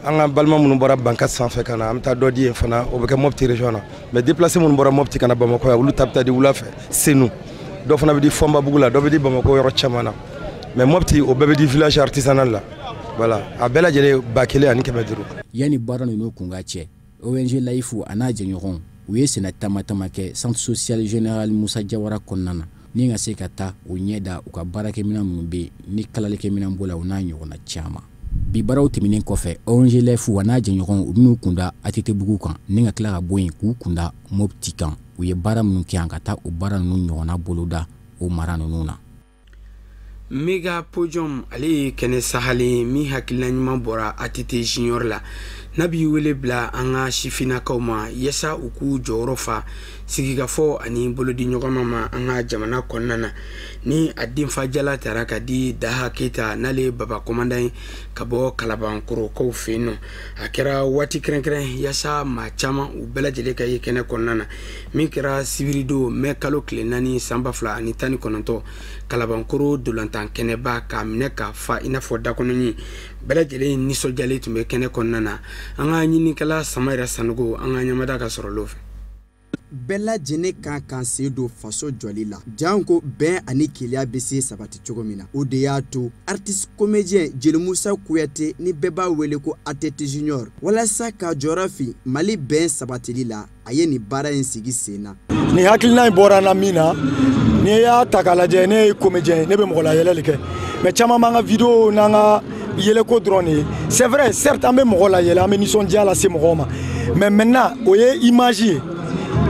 An ka balima minnu bɔra Banka sanfɛ ka na, an bɛ taa dɔ di yen fana, o bɛ kɛ Mopti région na. Mais déplacé minnu bɔra Mopti ka na Bamakɔ yan, olu ta bɛ taa di wula fɛ Senu. Dɔ fana bɛ di Fɔnbabugu la, dɔ bɛ di Bamakɔ yɔrɔ caman na. Mais Mopti o bɛɛ bɛ di village artisanal la. Voilà, a bɛɛ lajɛlen 1500. Yanni baara ninnu kun ka cɛ, ONG Life a n'a jɛɲɔgɔnw u ye sɛnɛ tama tama kɛ centre social général Musa Jawara kɔnɔna na ni ka se ka taa o ɲɛ da u ka baarakɛminɛn minnu bɛ yen ni kalalikɛminɛn b'o la o n'a ɲɔgɔnna caman. Bi baaraw tɛmɛnen kɔfɛ, ONG Life a n'a jɛɲɔgɔnw u bɛn'u kunda ATT-bugu kan ni ka tila ka bɔ yen k'u kunda Mopti kan. U ye baara minnu kɛ yan ka taa o baara ninnu ɲɔgɔnna boloda o mara ninnu na. Mega Podium ale ye kɛnɛ sahalen min hakilina ɲuman bɔra ATT Junior la, n'a b'i wele bila an ka sifinnakaw ma yaasa u k'u jɔyɔrɔ fa sigikafɔ ani bolodi ɲɔgɔnma ma an ka jamana kɔnɔna na. Ni a denfajala tara ka di Daha Keyita, n'ale ye baba kɔmandan ye ka bɔ Kalabankɔrɔkaw fɛ yen nɔ. A kɛra waati kɛrɛnkɛrɛn yaasa maa caman u bɛɛ lajɛlen ka ye kɛnɛ kɔnɔna na, min kɛra sibiridon mɛ kalo tile 4 san 2019 Kalabankɔrɔ dolantan kɛnɛba k'a minɛ ka fa i n'a fɔ dakɔnɔni. Bɛɛ lajɛlen nisɔndiyalen tun bɛ kɛnɛ kɔnɔna na. An ka ɲininikɛla Samayira Sanogo, an ka ɲamada ka sɔrɔ l'o fɛ. Bɛɛ lajɛlen kan k'an sen don faso jɔli la, janko bɛn ani kelenya bɛ se sabati cogo min na. O de y'a to artiste comédien Jeli Musa Kuyate ni bɛɛ b'a wele ko ATT Junior, walasa ka jɔyɔrɔ fin Mali bɛn sabatili la, a ye nin baara in sigi sen na. Nin hakilina in bɔra na min na, n'i y'a ta k'a lajɛ, ne ye comédien ye, ne bɛ mɔgɔ layɛlɛ de kɛ, mais caman b'an ka vidéo n'an ka yɛlɛko dɔrɔn de ye. C'est vrai, certes an bɛ mɔgɔ layɛlɛ, an bɛ nisɔndiya lase mɔgɔw ma, mais maintenant o ye image ye.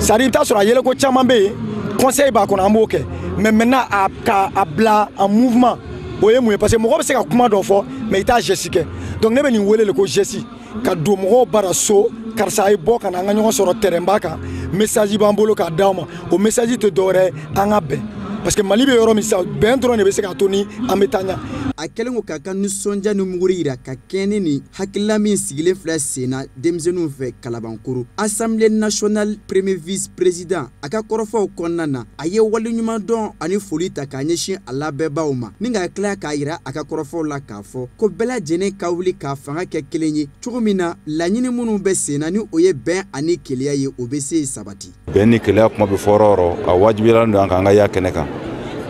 C'est à dire i bɛ taa sɔrɔ a yɛlɛko caman bɛ yen, conseil b'a kɔnɔ, an b'o kɛ, mais maintenant a ka a bila en mouvement o ye mun ye? Parce que mɔgɔ bɛ se ka kuma dɔ fɔ, mais i t'a geste kɛ. Donc ne bɛ nin wele de ko geste, ka don mɔgɔw bara so, karisa a ye bɔ ka na an ka ɲɔgɔn sɔrɔ terrain ba kan, message b'an bolo k'a d'aw ma. O message tɛ dɔwɛrɛ ye, an ka bɛn, parce que Mali bɛ yɔrɔ min sisan, bɛn dɔrɔn de bɛ se k'a to ni an bɛ taa ɲɛ. A kɛlen ko k'a ka nisɔndiya ni muguri yira ka kɛɲɛ ni nin hakilila min sigilen filɛ sen na denmisɛnninw fɛ Kalabankɔrɔ. Assemblée nationale premier vice président a ka kɔrɔfɔw kɔnɔna na, a ye waleɲumandɔn ani foli ta k'a ɲɛsin a labɛnbaaw ma, ni ka tila k'a yira a ka kɔrɔfɔw la k'a fɔ ko bɛɛ lajɛlen ka wuli k'a fanga kɛ kelen ye cogo min na laɲini minnu bɛ sen na ni o ye bɛn ani kelenya ye, o bɛ se sabati. Bɛn ni kelenya kuma bɛ fɔ yɔrɔ o yɔrɔ, a wajibiyalen don an kan an ka y'a kɛnɛ kan.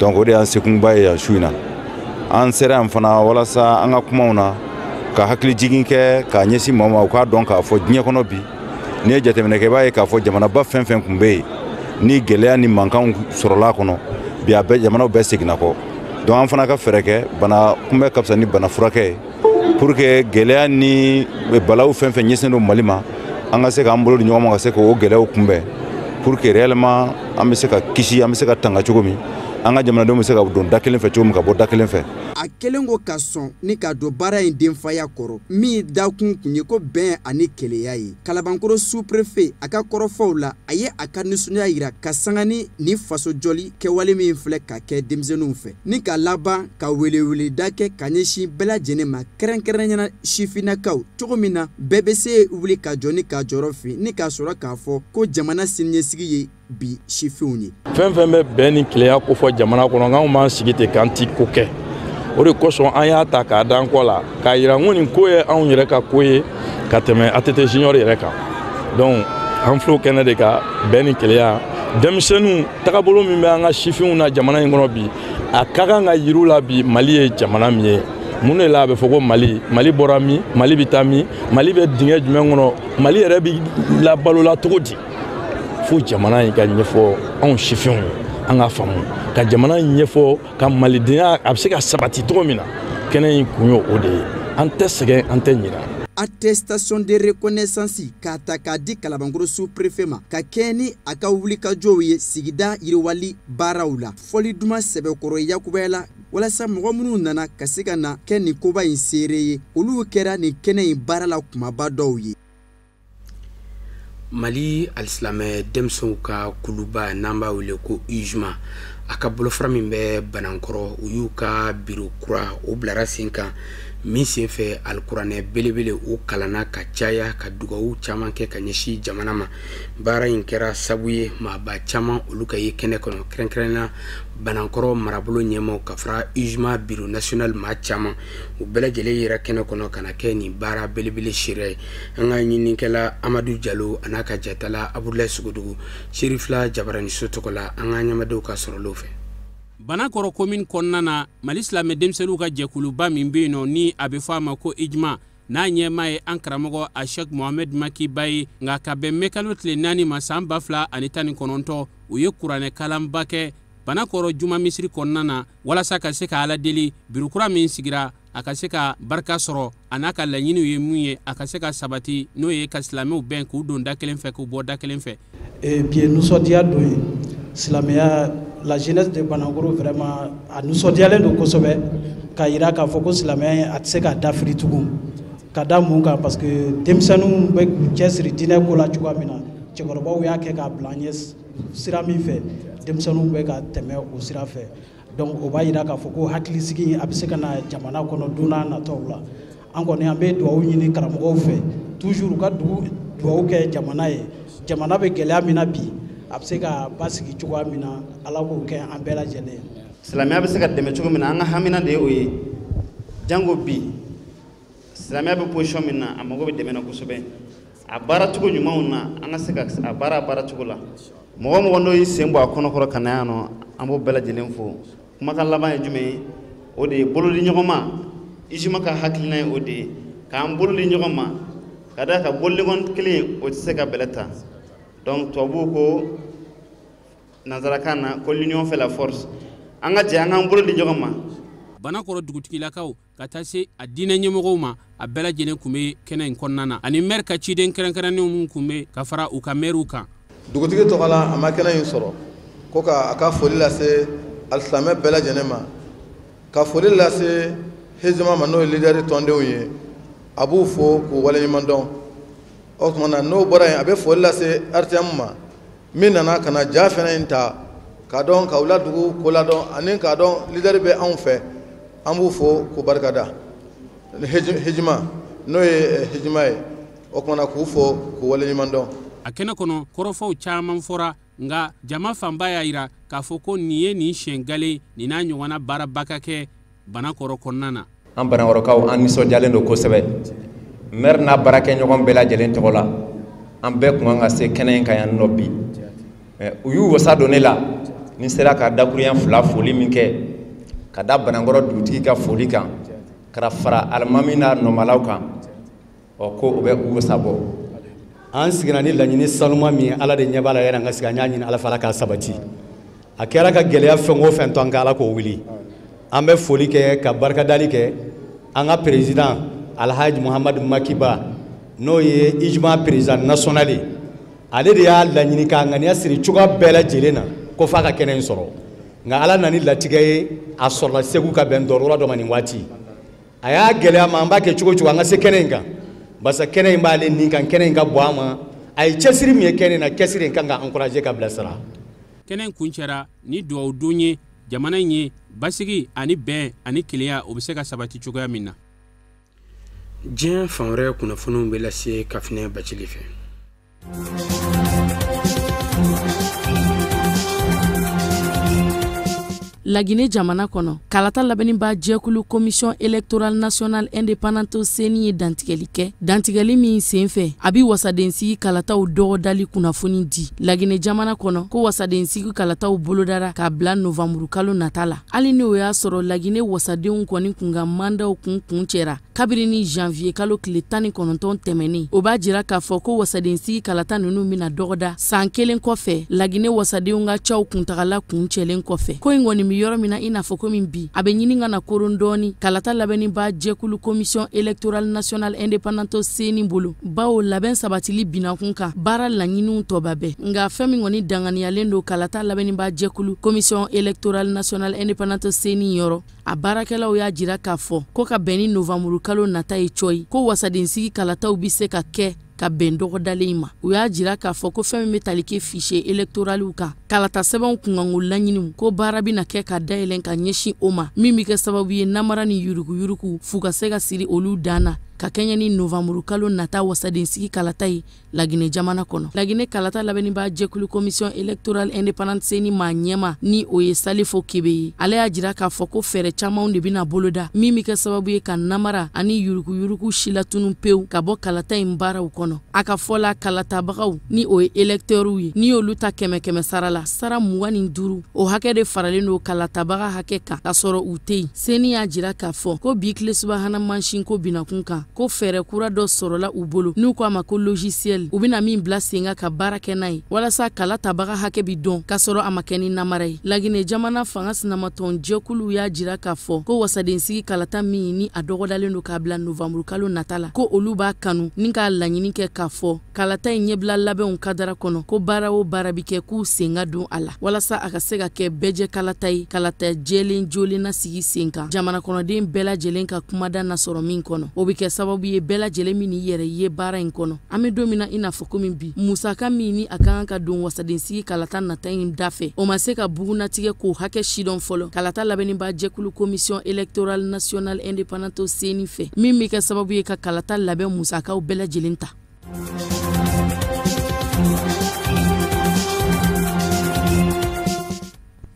Donc o de y'an sekunba ye yan su in na. An sera yan fana walasa an ka kumaw na ka hakili jigin kɛ k'a ɲɛsin maaw ma, u k'a dɔn k'a fɔ diɲɛ kɔnɔ bi, n'i ye jateminɛ kɛ, i b'a ye k'a fɔ jamanaba fɛn fɛn tun bɛ yen ni gɛlɛya ni mankanw sɔrɔla a kɔnɔ bi, a bɛɛ jamanaw bɛɛ seginna kɔ. Donc an fana ka fɛɛrɛ kɛ, bana kunbɛ ka fisa ni bana furakɛ ye, pour que gɛlɛya ni balawu fɛn fɛn ɲɛsinnen don Mali ma, an ka se k'an bolo di ɲɔgɔn ma ka se k'o gɛlɛyaw kunbɛn, pour que réellement an bɛ se ka kisi, an bɛ se ka tanga cogo min, an ka jamanadenw bɛ se ka don da kelen fɛ cogo min, ka bɔ da kelen fɛ. A kɛlen ko ka sɔn ni ka don baara in denfaya kɔrɔ, min dakun kun ye ko bɛn ani kelenya ye. Kalabankɔrɔ sous-préfet a ka kɔrɔfɔw la, a ye a ka nisɔndiya yira ka sanga ni nin fasojɔli kɛwale min filɛ ka kɛ denmisɛnninw fɛ, ni ka laban ka weleweleda kɛ ka ɲɛsin bɛɛ lajɛlen ma, kɛrɛnkɛrɛnnenya sifinnakaw, cogo min na bɛɛ bɛ se wuli ka jɔ ni ka jɔyɔrɔ fin, ni k'a sɔrɔ k'a fɔ ko jamana siniɲɛsigi ye bi sifinw ye. Fɛn fɛn bɛ bɛn ni kelenya kofɔ jamana kɔnɔ, k'anw b'an sigi ten k'an ti ko kɛ. O de kosɔn an y'a ta k'a d'an kɔ la k'a yira n ko nin ko ye anw yɛrɛ ka ko ye ka tɛmɛ ATT Junior yɛrɛ kan. Donc an filɛ o kɛnɛ de kan, bɛn ni kelenya. Denmisɛnninw tagabolo min bɛ an ka sifinw na jamana in kɔnɔ bi, a ka kan ka yir'u la bi Mali ye jamana min ye. Mun de la a bɛ fɔ ko Mali? Mali bɔra min? Mali bɛ taa min? Mali bɛ dingɛ jumɛn kɔnɔ? Mali yɛrɛ bɛ labalola cogo di? Fo jamana in ka ɲɛfɔ anw sifinw ye, an k'a faamu, ka jamana in ɲɛfɔ, ka malidenya a bɛ se ka sabati cogo min na. Kɛnɛ in kun ye o de ye. An tɛ sɛgɛn, an tɛ ɲinɛ. Attestation de reconnaissance k'a ta k'a di Kalabankɔrɔ sous-préfet ma ka kɛɲɛ ni a ka wulikajɔw ye sigida yiriwali baaraw la. Fɔli duman sɛbɛkɔrɔ yakubaya la walasa mɔgɔ minnu nana ka se ka na kɛ nin koba in seere ye, olu kɛra nin kɛnɛ in baara la kumaba dɔw ye. Mali alisilamɛ denmisɛnw ka kuluba n'an b'a wele ko UJMA, a ka bolofara min bɛ Banankɔrɔ, u y'u ka biro kura o bilara sen kan min senfɛ alikuranɛ belebele o kalanna ka caya ka dugawu caman kɛ ka ɲɛsin jamana ma. Baara in kɛra sabu ye maaba caman olu ka ye kɛnɛ kɔnɔ, kɛrɛnkɛrɛnnenya Banankɔrɔ marabolo ɲɛmaaw ka fara UJMA bureau national maa caman, u bɛɛ lajɛlen yera kɛnɛ kɔnɔ ka na kɛ nin baara belebele seereya ye. An ka ɲininikɛla Amadu Jalo a n'a ka jatala Abudulayi Sogodogo Serifila Jabaraniso tɔgɔ la, an ka ɲɛmadenw ka sɔrɔlenw fɛ. Banakɔrɔ commune kɔnɔna na, Mali silamɛ denmisɛnninw ka jɛkuluba min bɛ yen nɔ ni a bɛ fɔ a ma ko IJMA, n'a ɲɛmaa ye an karamɔgɔ Ashek Mohamed Makiba ye, nka ka bɛn mɛkalo tile 4 ma san 2019, u ye kuranɛ kalanba kɛ Banakɔrɔ juma misiri kɔnɔna na walasa ka se ka Ala deli biro kura min sigira a ka se ka barika sɔrɔ, a n'a ka laɲiniw ye mun ye a ka se ka sabati, n'o ye ka silamɛw bɛn k'u don da kelen fɛ k'u bɔ da kelen fɛ. Bi ye nisɔndiya don ye silamɛya, la jeunesse de Banankɔrɔ vraiment a nisɔndiyalen don kosɛbɛ k'a yira k'a fɔ ko silamɛya a tɛ se ka dafiri tugun. Ka da mun kan, parce que denmisɛnninw bɛ k'u cɛsiri diinɛ ko la cogoya min na, cɛkɔrɔbaw y'a kɛ k'a bila an ɲɛ sira min fɛ, denmisɛnninw bɛ ka tɛmɛ o sira fɛ. Donc o b'a yira k'a fɔ ko hakilisigi a bɛ se ka na jamana kɔnɔ don n'a nataw la. An kɔni an bɛ dugawu ɲini karamɔgɔw fɛ toujours u ka dugawu kɛ jamana ye. Jamana bɛ gɛlɛya min na bi, a bɛ se ka basigi cogoya min na, Ala k'o kɛ an bɛɛ lajɛlen. Silamɛya bɛ se ka dɛmɛ cogo min na, an ka hamina de ye o ye. Jango bi silamɛya bɛ position min na, a mago bɛ dɛmɛ na kosɛbɛ. A baaracogo ɲumanw na, an ka se ka a baara baaracogo la. Mɔgɔ mɔgɔ n'o y'i sen bɔ a kɔnɔkɔrɔ ka na yan nɔ, an b'o bɛɛ lajɛlen fo. Kumakan laban ye jumɛn ye? O de ye bolodi ɲɔgɔn ma. IJMA ka hakilina ye o de ye, k'an bolo di ɲɔgɔn ma, ka d'a kan bolodengono kelen o tɛ se ka bɛlɛ ta. Donc tubabuw ko nanzarakan na ko l'union fait la force. An ka jɛ an k'an bolo di ɲɔgɔn ma. Banakɔrɔ dugutigilakaw ka taa se a diinɛ ɲɛmɔgɔw ma, a bɛɛ lajɛlen tun bɛ kɛnɛ in kɔnɔna na, ani maire ka ciden kɛrɛnkɛrɛnnenw minnu tun bɛ ka fara u ka maires kan. Dugutigi tɔgɔ la, a ma kɛnɛ in sɔrɔ ko ka a ka foli lase alisilamɛ bɛɛ lajɛlen ma, ka foli lase hezima ma n'o ye leader tɔndenw ye, a b'u fo k'u waleɲuman dɔn. O tuma na n'o bɔra yen, a bɛ foli lase RTM ma min nana ka na ja fɛnɛ in ta k'a dɔn k'aw la dugu ko ladɔn ani k'a dɔn leader bɛ anw fɛ, an b'u fo k'u barikada. Hejima n'o ye hejima ye, o tuma na k'u fo k'u waleɲuman dɔn. A kɛnɛ kɔnɔ kɔrɔfɔw caman fɔra, nka jama fanba y'a yira k'a fɔ ko nin ye nin siɲɛ gale nin n'a ɲɔgɔnna baaraba ka kɛ Banakɔrɔ kɔnɔna na. An Banakɔrɔkaw an nisɔndiyalen don kosɛbɛ. Maire n'a baarakɛɲɔgɔn bɛɛ lajɛlen tɔgɔ la, an bɛɛ kun kan ka se kɛnɛ in kan yan nɔ bi. U y'u wasa don ne la ni sera ka dakuruɲɛ 2 foli min kɛ ka da Banakɔrɔ dugutigi ka foli kan ka fara alimami n'a nɔmalaw kan, ɔ ko o bɛ u wasa bɔ. An sigira ni laɲini sanuma min ye, Ala de ɲɛ b'a la, yɛrɛ an ka sigi an y'a ɲini Ala fɛ, Ala k'a sabati. A kɛra ka gɛlɛya fɛn o fɛn to an kan, Ala k'o wuli. An bɛ foli kɛ ka barikadali kɛ an ka président Alhaji Muhamadu Makiba, n'o ye IJMA président national ye. Ale de y'a laɲini k'a ŋaniya siri cogoya bɛɛ lajɛlen na ko f'a ka kɛnɛ in sɔrɔ. Nka Ala nana ni latigɛ ye, a sɔrɔla Segu ka bɛn dɔrɔra dɔ ma nin waati. A y'a gɛlɛya ma, an b'a kɛ cogo cogo an ka se kɛnɛ in kan, barisa kɛnɛ in b'ale nin kan, kɛnɛ in ka bon a ma. A ye cɛsiri min ye kɛnɛ in na, cɛsiri in kan ka encourager ka bilasira. Kɛnɛ in kuncɛra ni dugawu don ye jamana in ye basigi ani bɛn ani kelenya o bɛ se ka sabati cogoya min na. Diɲɛ fan wɛrɛ kunnafoniw bɛ lase Kafinɛ Bacili fɛ. Lagine jamana kɔnɔ, kalata labɛnniba jɛkulu Commission électorale nationale indépendante CENI ye dantigɛli kɛ. Dantigɛli min senfɛ, a bɛ wasadensigi kalataw dɔgɔdali kunnafoni di Lagine jamana kɔnɔ, ko wasadensigi kalataw bolodara k'a bila novanburu kalo nata la. Hali ni o y'a sɔrɔ Lagine wasadenw kɔni kun ka mandaw kun kuncɛra kabiri ni janvier kalo tile 19 tɛmɛnen, o b'a jira k'a fɔ ko wasadensigi kalata ninnu bɛna dɔgɔda san kelen kɔfɛ Lagine wasadenw ka caw kuntagala kuncɛlen kɔfɛ. Ko in kɔni bɛ yɔrɔ min na, i n'a fɔ komi bi a bɛ ɲini ka na koron dɔɔni kalata labɛnniba jɛkulu Commission électorale nationale indépendante CENI bolo, bawo labɛn sabatili binakun kan baara laɲiniw tɔba bɛɛ. Nka fɛn min kɔni danganiyalen don kalata labɛnniba jɛkulu Commission électorale nationale indépendante CENI yɔrɔ, a baarakɛlaw y'a jira k'a fɔ ko ka bɛn ni novanburu kalo nata ye cɔyi, ko wasadensigi kalataw bɛ se ka kɛ ka bɛn dɔgɔdalen ma. U y'a jira k'a fɔ ko fɛn min bɛ tali kɛ fichier électoraliw kan, kalata sɛbɛnw kunkanko laɲiniw, ko baara bɛna kɛ ka dayɛlɛn ka ɲɛsin o ma, min bɛ kɛ sababu ye namara ni yuruguyurugu f'u ka se ka siri olu dan na ka kɛɲɛ ni novanburu kalo nata wasadensigi kalata ye Lagine jamana kɔnɔ. Lagine kalata labɛnniba jɛkulu Commission électorale indépendante CENI maa ɲɛma, ni o ye Salifo Kebe ye, ale y'a jira k'a fɔ ko fɛɛrɛ camanw de bɛna boloda min bɛ kɛ sababu ye ka namara ani yuruguyurugu silatunu pewu ka bɔ kalata in baaraw kɔnɔ. A ka fɔ la, kalatabagaw, ni o ye électeurs ye, n'i y'olu ta 100 100 sara la, sara 25, o hakɛ de faralen don kalatabaga hakɛ kan k'a sɔrɔ u tɛ yen. CENI y'a jira k'a fɔ ko bi tile subahana mansin ko binakun kan, ko fɛɛrɛ kura dɔ sɔrɔla u bolo n'u ko a ma ko logiciel, u bɛna min bila sen kan ka baara kɛ n'a ye walasa kala tabaga hakɛ bi dɔn k'a sɔrɔ a ma kɛ ni namara ye. Lagine jamana fanga sinamatɔn jɛkuluw y'a jira k'a fɔ ko wasadensigi kalata min ni a dɔgɔdalen don k'a bila novanburu kalo nata la, ko olu b'a kanu ni k'a laɲini kɛ k'a fɔ kalata in ɲɛbila labɛnw kadara kɔnɔ, ko baara o baara bi kɛ k'u sen ka don a la walasa a ka se ka kɛ bɛɛjɛ kalata ye, kalata jɛlen jolen na sigi sen kan jamana kɔnɔden bɛɛ lajɛlen ka kumada nasɔrɔ min kɔnɔ. O bɛ kɛ sababu ye bɛɛ lajɛlen min n'i yɛrɛ ye baara in kɔnɔ. An bɛ don min na i n'a fɔ komi bi, musaka min ni a ka kan ka don wasadensigi kalata nata in da fɛ, o ma se ka bugunnatigɛ k'o hakɛ sidɔn fɔlɔ kalata labɛnniba jɛkulu Commission électorale nationale indépendante CENI fɛ, min bɛ kɛ sababu ye ka kalata labɛn musakaw bɛɛ lajɛlen ta.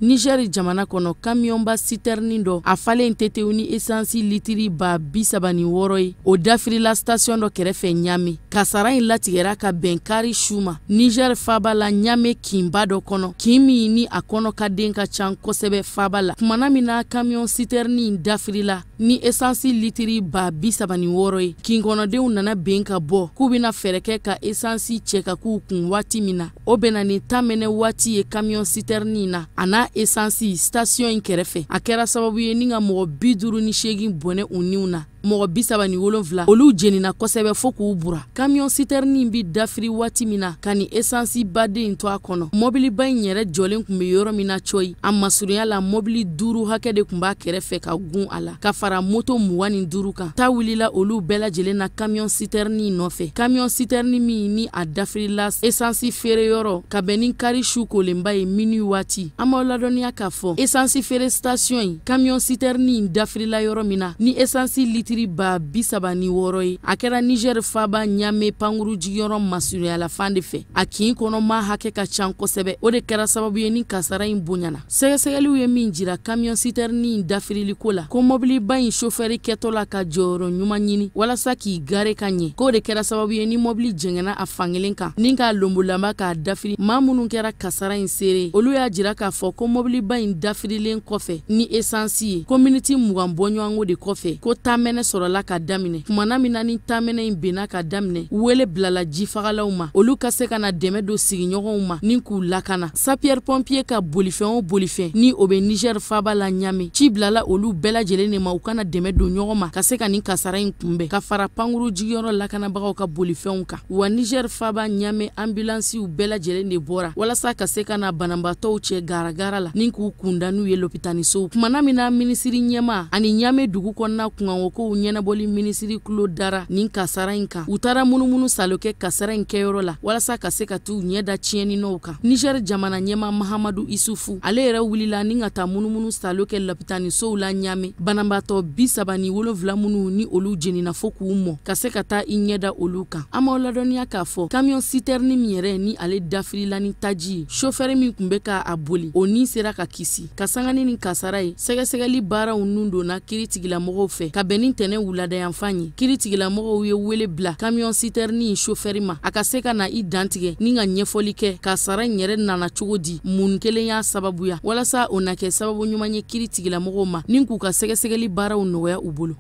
Niger jamana kɔnɔ, kamiyɔnba sitɛrinin dɔ a falen tetew ni esansi litiri 36,000 ye, o dafirila station dɔ kɛrɛfɛ Ɲame. Kasara in latigɛra ka bɛn kari su ma Niger faaba la, Ɲame kinba dɔ kɔnɔ, kin min ni a kɔnɔ ka den ka ca kosɛbɛ faaba la. Kumana min na kamiyɔn sitɛrinin in dafirila ni esansi litiri 36,000 ye, kin kɔnɔdenw nana ben ka bɔ k'u bɛna fɛɛrɛ kɛ ka esansi cɛ ka k'u kun waati min na, o bɛnna ni tamɛnɛ waati ye kamiyɔn sitɛrinin na a n'a esansi station in kɛrɛfɛ. A kɛra sababu ye ni ka mɔgɔ 58 bɔnɛ u niw na, mɔgɔ 37 olu jenina kosɛbɛ fo k'u bura. Kamiyɔn sitɛrinin bi dafiri waati min na ka ni esansi baden in to a kɔnɔ, mɔbiliba in yɛrɛ jɔlen tun bɛ yɔrɔ min na cɔyi, a masurunya la mɔbili 5 hakɛ de tun b'a kɛrɛfɛ ka gun a la ka fara moto 25 kan. Ta wulila olu bɛɛ lajɛlen na kamiyɔn sitɛrinin nɔfɛ. Kamiyɔn sitɛrinin min ni a dafirila esansi feere yɔrɔ ka bɛn ni kari su kolenba ye minuit waati. An b'aw ladɔnniya k'a fɔ esansi feere station in, kamiyɔn sitɛrinin dafirila yɔrɔ min na ni esansi litiri 36,000 ye, a kɛra Niger faaba Ɲame pankuru jigiyɔrɔ masurunyala fan de fɛ. A kin kɔnɔ maa hakɛ ka ca kosɛbɛ, o de kɛra sababu ye ni kasara in bonyana. Sɛgɛsɛgɛliw ye min jira kamiyɔn sitɛrinin in dafirili ko la, ko mɔbiliba in sofɛri kɛtɔ la ka jɔyɔrɔ ɲuman ɲini walasa k'i gare ka ɲɛ, k'o de kɛra sababu ye ni mɔbili jɛngɛnna a fankelen kan ni k'a lonbolama k'a dafiri. Maa minnu kɛra kasara in seere, olu y'a jira k'a fɔ ko mɔbiliba in dafirilen kɔfɛ ni esansi ye, ko miniti 20 bɔɲɔgɔnko de kɔfɛ ko taamɛnɛ sɔrɔla ka daminɛ. Kumana min na ni taamɛnɛ in benna ka daminɛ, wele bilala jifagalaw ma, olu ka se ka na dɛmɛ don sigiɲɔgɔnw ma ni k'u lakana. Sapeur pompier ka bolifɛn o bolifɛn ni o bɛ Niger faaba la Ɲame, ci bilala olu bɛɛ lajɛlen de ma u kana dɛmɛ don ɲɔgɔn ma ka se ka nin kasara in kunbɛn, ka fara pankuru jigiyɔrɔ lakanabagaw ka bolifɛnw kan. Wa Niger faaba Ɲame ambulansiw bɛɛ lajɛlen de bɔra walasa ka se ka na banabaatɔw cɛ garagara la ni k'u kunda n'u ye lopitanisow. Kumana min na minisiri ɲɛma ani Ɲame dugu kɔnɔna kunkanko kow ɲɛnabɔli minisiri tulo dara nin kasara in kan. U taara munumunu salo kɛ kasara in kɛyɔrɔ la walasa ka se ka t'u ɲɛ da tiɲɛninɔw kan. Niger jamana ɲɛmaa Mahamadu Isufu, ale yɛrɛ wulila ni ka taa munumunu salo kɛ lapitanisow la Ɲame, banabaatɔ 37 minnu ni olu jenina fo k'u mɔ, ka se ka taa i ɲɛ da olu kan. An b'aw ladɔnniya k'a fɔ camion citerne min yɛrɛ ni ale dafirila ni taji ye, chauffeur min tun bɛ k'a boli, o ni sera ka kisi. Ka sanga ni nin kasara ye, sɛgɛsɛgɛli baaraw nun donna kiiritigɛlamɔgɔw fɛ ka bɛn ni ntɛnɛn wuladayanfan ye. Kiiritigɛlamɔgɔw ye wele bila camion citerne in chauffeur ma, a ka se ka na i dantigɛ ni ka ɲɛfɔli kɛ kasara in yɛrɛ nana cogo di, mun kelen y'a sababuya, walasa o na kɛ sababu ɲuman ye kiiritigɛlamɔgɔw ma ni k'u ka sɛgɛsɛgɛli baaraw nɔgɔya u bolo.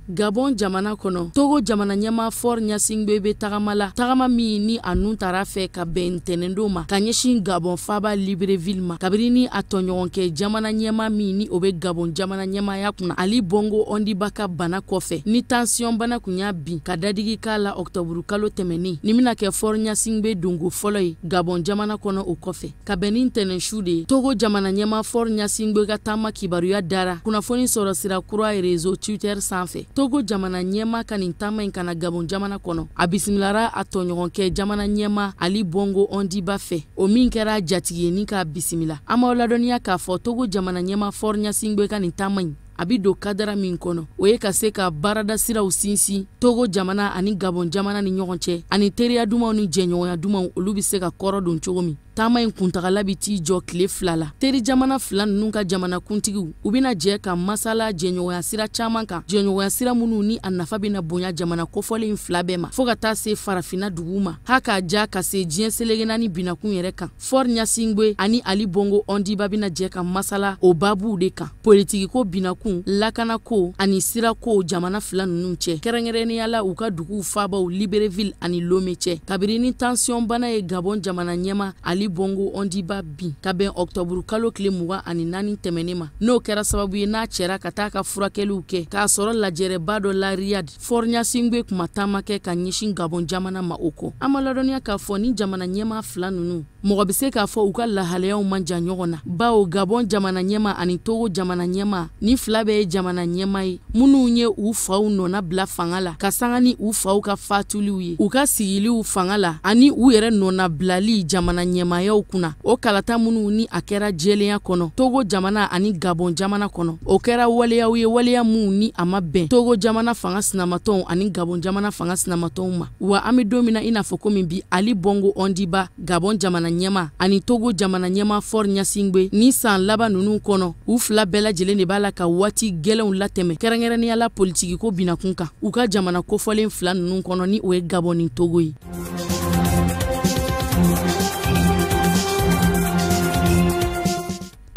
Gabon jamana kɔnɔ, Togo jamana ɲɛmaa Faure Gnassingbé bɛ tagama la, tagama min ni a nun tara fɛ ka bɛn ntɛnɛndon ma ka ɲɛsin Gabon faaba Libreville ma, kabini ni a tɔɲɔgɔnkɛ jamana ɲɛmaa min ni o bɛ Gabon jamana ɲɛmaaya kunna, Ali Bongo Ondimba ka bana kɔfɛ ni tension bana kun y'a bin ka dadigi k'a la ɔktɔburu kalo tɛmɛnen. Nin bɛna kɛ Faure Gnassingbé donko fɔlɔ ye Gabon jamana kɔnɔ o kɔfɛ. Ka bɛn ni ntɛnɛn su de ye, Togo jamana ɲɛmaa Faure Gnassingbé ka taama kibaruya dara kunnafoni sɔrɔ sira kura réseau Twitter sanfɛ. Togo jamana ɲɛmaa ka nin taama in ka na Gabon jamana kɔnɔ, a bisimilara a tɔɲɔgɔnkɛ jamana ɲɛmaa Ali Bongo Ondimba fɛ, o min kɛra jatigi ye ni k'a bisimila. An b'aw ladɔnniya k'a fɔ Togo jamana ɲɛmaa Faure Gnassingbé ka nin taama in a bɛ don kadara min kɔnɔ, o ye ka se ka baarada siraw sinsin Togo jamana ani Gabon jamana ni ɲɔgɔn cɛ, ani teriya dumanw ni jɛɲɔgɔnya dumanw olu bɛ se ka kɔrɔ don cogo min. Taama in kuntagala bɛ t'i jɔ tile 2 la. Teri jamana fila ninnu ka jamana kuntigiw, u bɛna jɛ ka masala jɛɲɔgɔnya sira caman kan, jɛɲɔgɔnya sira minnu ni a nafa bɛna bonya jamana kofɔlen in fila bɛɛ ma, fo ka taa se farafinna duguw ma, ha k'a ja ka se diɲɛ seleke naani binakun yɛrɛ kan. Faure Gnassingbé ani Ali Bongo Ondimba bɛna jɛ ka masala o baabuw de kan: politikiko binakun, lakanako ani sirako jamana fila ninnu cɛ, kɛrɛnkɛrɛnnenya la u ka duguw faabaw Libreville ani Lomé cɛ. Kabini ni tension bana ye Gabon jamana ɲɛmaa Ali Bongo Ondimba bin ka bɛn ɔktɔburu kalo tile 24 tɛmɛnen ma, n'o kɛra sababu ye n'a cɛra ka taa ka furakɛliw kɛ k'a sɔrɔ lajɛrɛba dɔ la Riyad. Faure Gnassingbé kun ma taama kɛ ka ɲɛsin Gabon jamana ma o kɔ. An ma ladɔnniya k'a fɔ ni jamana ɲɛmaa fila ninnu, mɔgɔ bɛ se k'a fɔ u ka lahalayaw man jan ɲɔgɔn na, bawo Gabon jamana ɲɛmaa ani Togo jamana ɲɛmaa ni fila bɛɛ ye jamana ɲɛmaa ye minnu ye u faw nɔna bila fanga la ka sanga ni u faw ka fatuliw ye, u ka sigiliw fanga la ani u yɛrɛ nɔna bilali jamana ɲɛmaayaw kunna. O kalata minnu ni a kɛra jɛlenya kɔnɔ Togo jamana ani Gabon jamana kɔnɔ, o kɛra waleyaw ye, waleya minnu ni a ma bɛn Togo jamana fanga sinamatɔnw ani Gabon jamana fanga sinamatɔnw ma. Wa an bɛ don min na i n'a fɔ komi bi, Ali Bongo Ondimba Gabon jamana ɲɛmaa ani Togo jamana ɲɛmaa Faure Gnassingbé ni san laban ninnu kɔnɔ, u fila bɛɛ lajɛlen de b'a la ka waati gɛlɛnw latɛmɛ, kɛrɛnkɛrɛnnenya la politikiko binakun kan u ka jamana kofɔlen fila ninnu kɔnɔ, ni o ye Gabon ni Togo ye.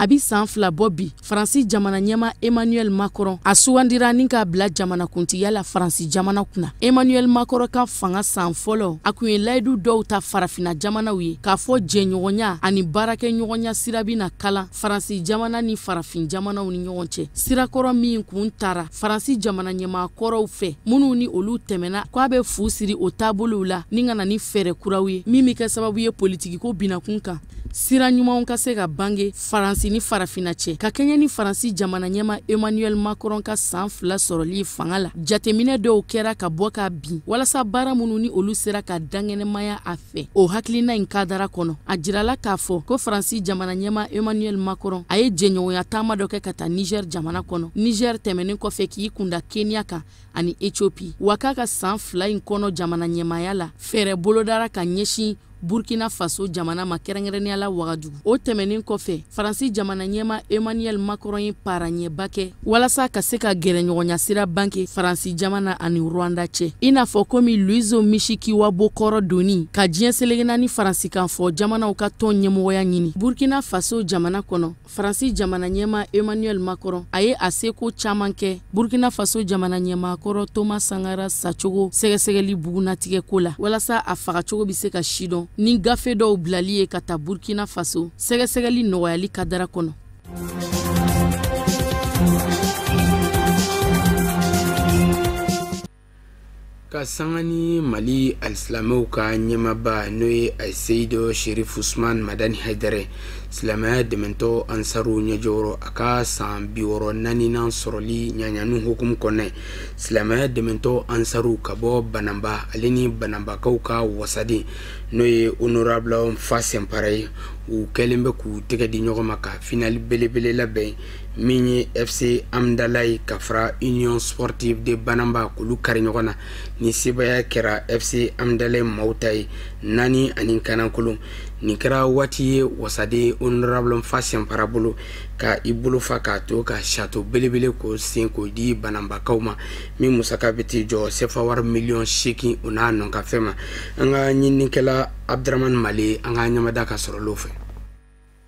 A bi san 2 bɔ bi, Faransi jamana ɲɛmaa Emmanuel Macron a sugandira ni k'a bila jamanakuntigiya la Faransi jamana kunna. Emmanuel Macron ka fanga san fɔlɔ, a kun ye layidu dɔw ta farafinna jamanaw ye k'a fɔ jɛɲɔgɔnya ani baarakɛɲɔgɔnya sira bɛna kalan Faransi jamana ni farafin jamanaw ni ɲɔgɔn cɛ. Sirakɔrɔ min kun tara Faransi jamana ɲɛmaa kɔrɔw fɛ minnu ni olu tɛmɛna, k'a bɛ fu siri o taabolow la ni ka na ni fɛɛrɛ kuraw ye min bɛ kɛ sababu ye politikiko binakun kan, sira ɲumanw ka se ka bange Faransi ni farafinna cɛ. Ka kɛɲɛ ni Faransi jamana ɲɛmaa Emmanuel Macron ka san 2 sɔrɔli fanga la, jateminɛ dɔw kɛra ka bɔ ka bin walasa baara minnu ni olu sera ka dankɛnɛmaya a fɛ o hakilina in kadara kɔnɔ. A jirala k'a fɔ ko Faransi jamana ɲɛmaa Emmanuel Macron a ye jɛɲɔgɔnya taama dɔ kɛ ka taa Niger jamana kɔnɔ. Niger tɛmɛnen kɔfɛ k'i kunda Kenya kan ani Ethiopie. Wa k'a ka san 2 in kɔnɔ jamana ɲɛmaaya la, fɛɛrɛ bolodara ka ɲɛsin Burkina Faso jamana ma, kɛrɛnkɛrɛnnenya la Wagadugu. O tɛmɛnen kɔfɛ, Faransi jamana ɲɛmaa Emmanuel Macron ye paraɲɛba kɛ walasa ka se ka gɛrɛɲɔgɔnya sira banke Faransi jamana ani Rwanda cɛ, i n'a fɔ komi Louise Mushikiwabo kɔrɔ donni ka diɲɛ seleke naani Faransikan fɔ jamanaw ka tɔn ɲɛmɔgɔya ɲini. Burkina Faso jamana kɔnɔ, Faransi jamana ɲɛmaa Emmanuel Macron a ye a seko caman kɛ Burkina Faso jamana ɲɛmaa kɔrɔ Thomas Sankara sacogo sɛgɛsɛgɛli bugunnatigɛ ko la, walasa a fagacogo bɛ se ka sidɔn ni gafe dɔw bilali ye ka taa Burkina Faso sɛgɛsɛgɛli nɔgɔyali kadara kɔnɔ. Ka Ka sanga ni Mali alisilamɛw ka ɲɛmaaba, n'o ye Aseyidu Sherif Usman Madani Hayidara, silamɛya dɛmɛtɔ Ansaru ɲɛjɔyɔrɔ, a ka san 64nan sɔrɔli ɲaɲanu hukumu kɔnɔ, silamɛya dɛmɛtɔ Ansaru ka bɔ Bananba, ale ni Bananbakaw ka wasaden, n'o ye honorable Fa Sɛnpara ye, u kɛlen bɛ k'u tɛgɛ di ɲɔgɔn ma ka finale belebele labɛn, min ye FC Amdalayi ka fara Union Sportive de Bananba, k'olu kari ɲɔgɔn na. Ni sebaya kɛra FC Amdalayi maaw ta ye, 4 ani kanankolon. Nin kɛra waati ye wasaden honorable Fa Sɛnpara bolo ka i bolo fa k'a to ka château belebele k'o sen k'o di Bananbakaw ma, min musaka bɛ t'i jɔ sefa wari miliyɔn 8, o n'a nɔnkafɛn ma. An ka ɲininikɛla Abdramane Male, an ka ɲamada ka sɔrɔ fɛ.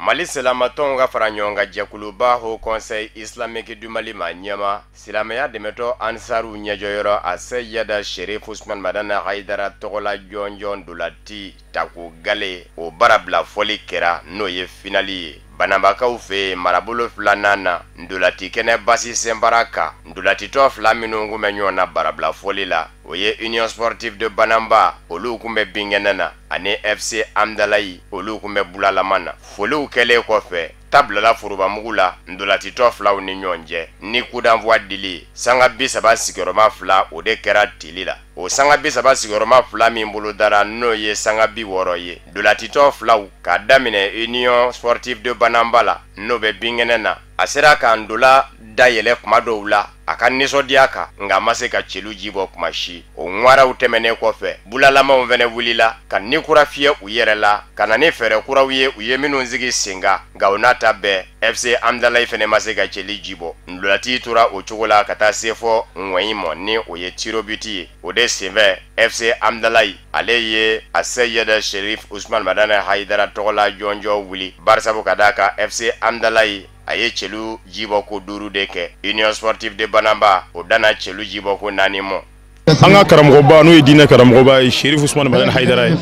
Mali silamatɔnw ka fara ɲɔgɔn kan jɛkuluba, Haut Conseil Islamique du Mali, ma ɲɛma silamɛya dɛmɛtɔ Ansaru ɲɛjɔyɔrɔ, a Seyida Sherif Usman Madani Hayidara tɔgɔla jɔnjɔn dolati tako gale, o baara bila fɔli kɛra, n'o ye finale ye Banabakaw fɛ yen, marabolo filanan na, ndolati kɛnɛ basi senbara kan. Ndolatitɔ fila minnu kun bɛ ɲɔgɔn na barabila fɔli la, o ye Union Sportive de Banamba, olu kun bɛ binkɛnɛ na, ani FC Amdalayi, olu kun bɛ bulalama na. Foliw kɛlen kɔfɛ, tabilala forobamugu la ndolatitɔ filaw ni ɲɔgɔn cɛ ni coup d'envoi dili. Sanga 32, o de kɛra tili la. O sanga 32 min bolo dara, n'o ye sanga 60 ye, ndolatitɔ filaw, k'a daminɛ Union Sportive de Banamba la, n'o bɛ binkɛnɛ na, a sera ka ndola dayɛlɛ kuma dɔw la a ka nisɔndiya kan, nka a ma se ka celu ji bɔ kuma si. O ŋwaraw tɛmɛnen kɔfɛ, bulalamaw fɛnɛ wulila ka ni kura fiyɛ u yɛrɛ la, ka na ni fɛɛrɛ kuraw ye, u ye minnu sigi sen kan. Nka o n'a ta bɛɛ, FC Amdalayi fɛnɛ ma se ka cɛli ji bɔ. Ndolati tora o cogo la ka taa se fɔ ŋɔyi mɔ, ni o ye tirs au but ye. O de senfɛ, FC Amdalayi, ale ye a Seyida Sherif Usman Madani Hayidara tɔgɔla jɔnjɔn wuli, barisabu ka d'a kan FC Amdalayi, a ye cɛlu jibɔ ko duuru de kɛ. Union Sportive de Banamba, o danna cɛlu jibɔ ko naani mɔ. An ka karamɔgɔba, n'o ye diinɛ karamɔgɔba ye, Sherif Usman Madani Hayidara ye,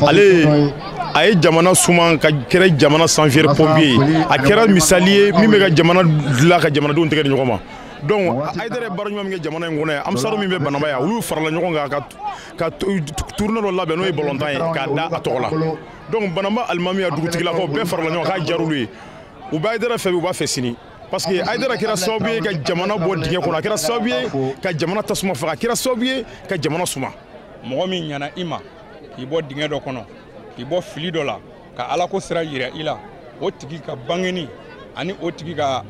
ale a ye jamana suman ka kɛra jamana sapeur pompier ye. A kɛra misali ye min bɛ ka jamana dilan, ka jamanadenw tɛgɛ di ɲɔgɔn ma. Donc Hayidara ye baara ɲuman min kɛ jamana in kɔnɔ yan, Ansaru min bɛ Banamba yan, olu farala ɲɔgɔn kan ka tournée dɔ labɛn, n'o ye balontan ye, k'a da a tɔgɔ la. Donc Banamba alimami, a dugutigilakaw bɛɛ farala ɲɔgɔn kan k'a diyar'olu ye. U bɛ Hayidara fɛ bi, u b'a fɛ sini, parce que Hayidara kɛra sababu ye ka jamana bɔ dingɛ kɔnɔ, a kɛra sababu ye ka jamana tasuma faga, a kɛra sababu ye ka jamana suma. Mɔgɔ min ɲana i ma k'i bɔ dingɛ dɔ kɔnɔ, k'i bɔ fili dɔ la, ka Alako sira yira i la, o tigi ka bangeni ani o tigi ka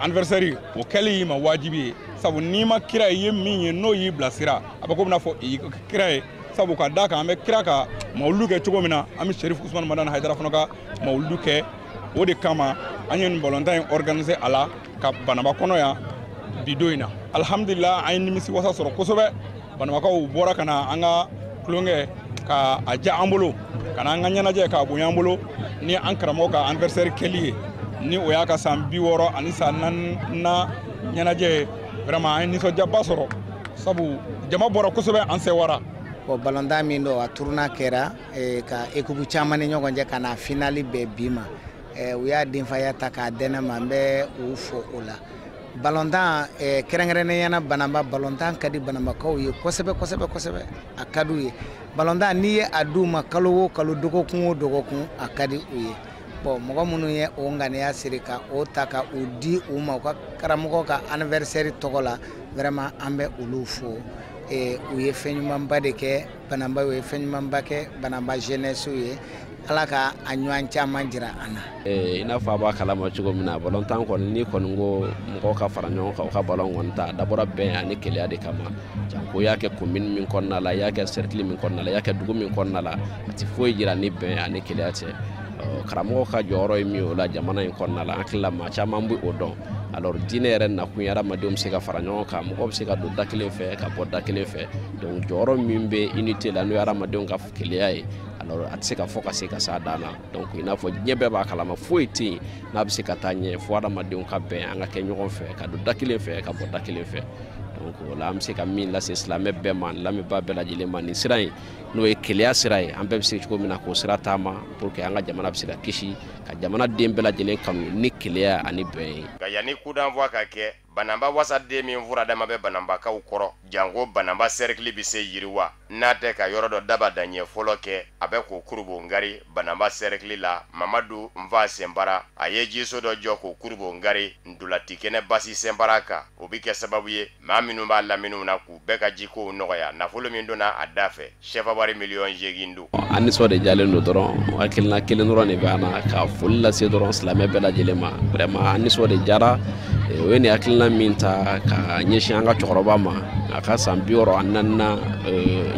anniversaire, o kɛli y'i ma wajibi ye. Sabu n'i ma kira ye min ye, n'o y'i bilasira, a bɛ komi n'a fɔ i kira ye. Sabu ka d'a kan, an bɛ kira ka mawuludu kɛ cogo min na, an bɛ Sherif Usman Madani Hayidara fana ka mawuludu kɛ. O de kama an ye nin balontan in organiser a la ka Banaba kɔnɔ yan bi don in na. Alihamudulila, an ye nimisi wasa sɔrɔ kosɛbɛ. Banabakaw bɔra ka na an ka tulonkɛ ka a diya an bolo, ka na an ka ɲɛnajɛ k'a bonya an bolo ni an karamɔgɔ ka anniversaire kɛli ye, ni o y'a ka san 64nan ɲɛnajɛ ye. Vraiment, an ye nisɔndiyaba sɔrɔ, sabu jama bɔra kosɛbɛ, an sewara. Bon, balontan min don, a tournoi kɛra ka équipe caman ni ɲɔgɔn cɛ ka na finale bɛn bi ma. U y'a denfaya ta k'a dɛnɛ ma, n bɛ u fo o la. Balontan, kɛrɛnkɛrɛnnenya na Banamba, balontan ka di Banambakaw ye kosɛbɛ kosɛbɛ kosɛbɛ. A ka d'u ye. Balontan, n'i ye a d'u ma kalo o kalo, dɔgɔkun o dɔgɔkun, a ka di u ye. Bon, mɔgɔ minnu ye o ŋaniya siri ka o ta ka o di u ma u ka karamɔgɔ ka anniversaire tɔgɔ la, vraiment an bɛ olu fo. U ye fɛn ɲumanba de kɛ Banamba, u ye fɛn ɲumanba kɛ Banamba jeunesse ye. Ala ka a ɲɔgɔn caman jira an na. I n'a fɔ a b'a kalama cogo min na, balontan kɔni, n'i kɔni ko mɔgɔw ka fara ɲɔgɔn kan u ka balon kɔni ta, a dabɔra bɛn ani kelenya de kama. Janko i y'a kɛ commune min kɔnɔna la, i y'a kɛ cercle min kɔnɔna la, i y'a kɛ dugu min kɔnɔna la, a ti foyi jira ni bɛn ani kelenya tɛ. Karamɔgɔ ka jɔyɔrɔ ye min ye o la jamana in kɔnɔna la, an hakili la maa caman bɛ o dɔn. Alors diinɛ yɛrɛ nakun ye hadamadenw bɛ se ka fara ɲɔgɔn kan, mɔgɔw bɛ se ka don da kelen fɛ ka bɔ da kelen fɛ. Donc jɔyɔrɔ min bɛ unité la, n'o ye hadamadenw ka kelenya ye, alors a tɛ se ka fɔ ka se ka s'a dan na. Donc i n'a fɔ diɲɛ bɛɛ b'a kalama, foyi tɛ yen n'a bɛ se ka taa ɲɛ fo hadamadenw ka bɛn, an ka kɛ ɲɔgɔn fɛ, ka don da kelen fɛ ka bɔ da kelen fɛ. Donc o la, an bɛ se ka min lase silamɛ bɛɛ ma, lamɛnbaa bɛɛ lajɛlen ma, nin sira in, n'o ye Keleya sira ye, an bɛɛ bɛ se cogo min na k'o sira taama pour que an ka jamana bɛ se ka kisi, ka jamana den bɛɛ lajɛlen kanu ni keleya ani bɛn ye. Nka yanni coup d'envoi ka kɛ, Bananba wasaden min furadama bɛ Bananbakaw kɔrɔ, janko Bananba sɛrikili bɛ se yiriwa n'a tɛ ka yɔrɔ dɔ daba daɲɛ fɔlɔ kɛ, a bɛ k'o kurubongari Bananba sɛrikili la. Mamadu Nfa Senbara, a ye jiso dɔ jɔ k'o kurubongari ntolatikɛnɛ basi Senbara kan. O bɛ kɛ sababu ye maa minnu b'a laminiw na k'u bɛɛ ka jikow nɔgɔya. Nafolo min donna a da fɛ, sefa wari 8 miliyɔn don. An nisɔn de jalen don dɔrɔn. Hakilina kelen dɔrɔn de bɛ an na, ka foli lase dɔrɔn silamɛ bɛɛ lajɛlen ma. Vraiment, an nisɔn de jara. O ye nin hakilina min ta ka ɲɛsin an ka cɛkɔrɔba ma, a ka san 64nan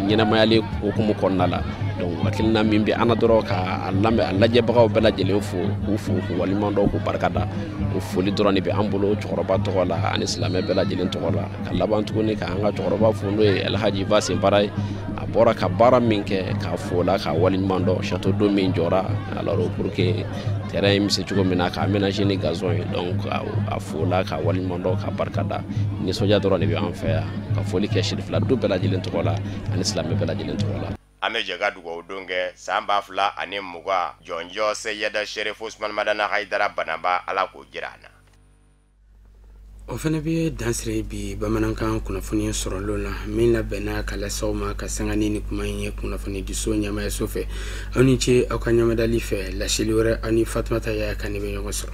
ɲɛnamayali hukumu kɔnɔna la. Donc hakilina min bɛ an na dɔrɔn, ka a lamɛn, a lajɛbagaw bɛɛ lajɛlen fo, k'u fo, k'u waleɲuman dɔn, k'u barikada. O foli dɔrɔn de bɛ an bolo cɛkɔrɔba tɔgɔ la ani silamɛ bɛɛ lajɛlen tɔgɔ la. Ka laban tuguni ka an ka cɛkɔrɔba fo, n'o ye Alhaji Ba Senbara ye, a bɔra ka baara min kɛ, k'a fo la, k'a waleɲuman dɔn. Château d'eau min jɔra alors pour que terrain in bɛ se cogo min na ka aménager ni gazon ye, donc a fo la, k'a waleɲuman dɔn, k'a barikada. Nisɔndiya dɔrɔn de bɛ an fɛ yan, ka foli kɛ Sirifila du bɛɛ lajɛlen tɔgɔ la ani silamɛ bɛɛ lajɛlen tɔgɔ la. An bɛ jɛ ka dugawu don kɛ san 2020 jɔnjɔ Seyida Serifu Usumani Madani Hayidara Bananba, Ala k'o jira an na. O fana bɛ dansiri bi bamanankan kunnafoni sɔrɔlen na min labɛnna ka lase aw ma ka sanga ni kuma in ye kunnafoni diso ɲɛmayaso fɛ. Aw ni ce aw ka ɲamadali fɛ. Laseli wɛrɛ, aw ni Fatumata Yaya kan bɛ ɲɔgɔn sɔrɔ.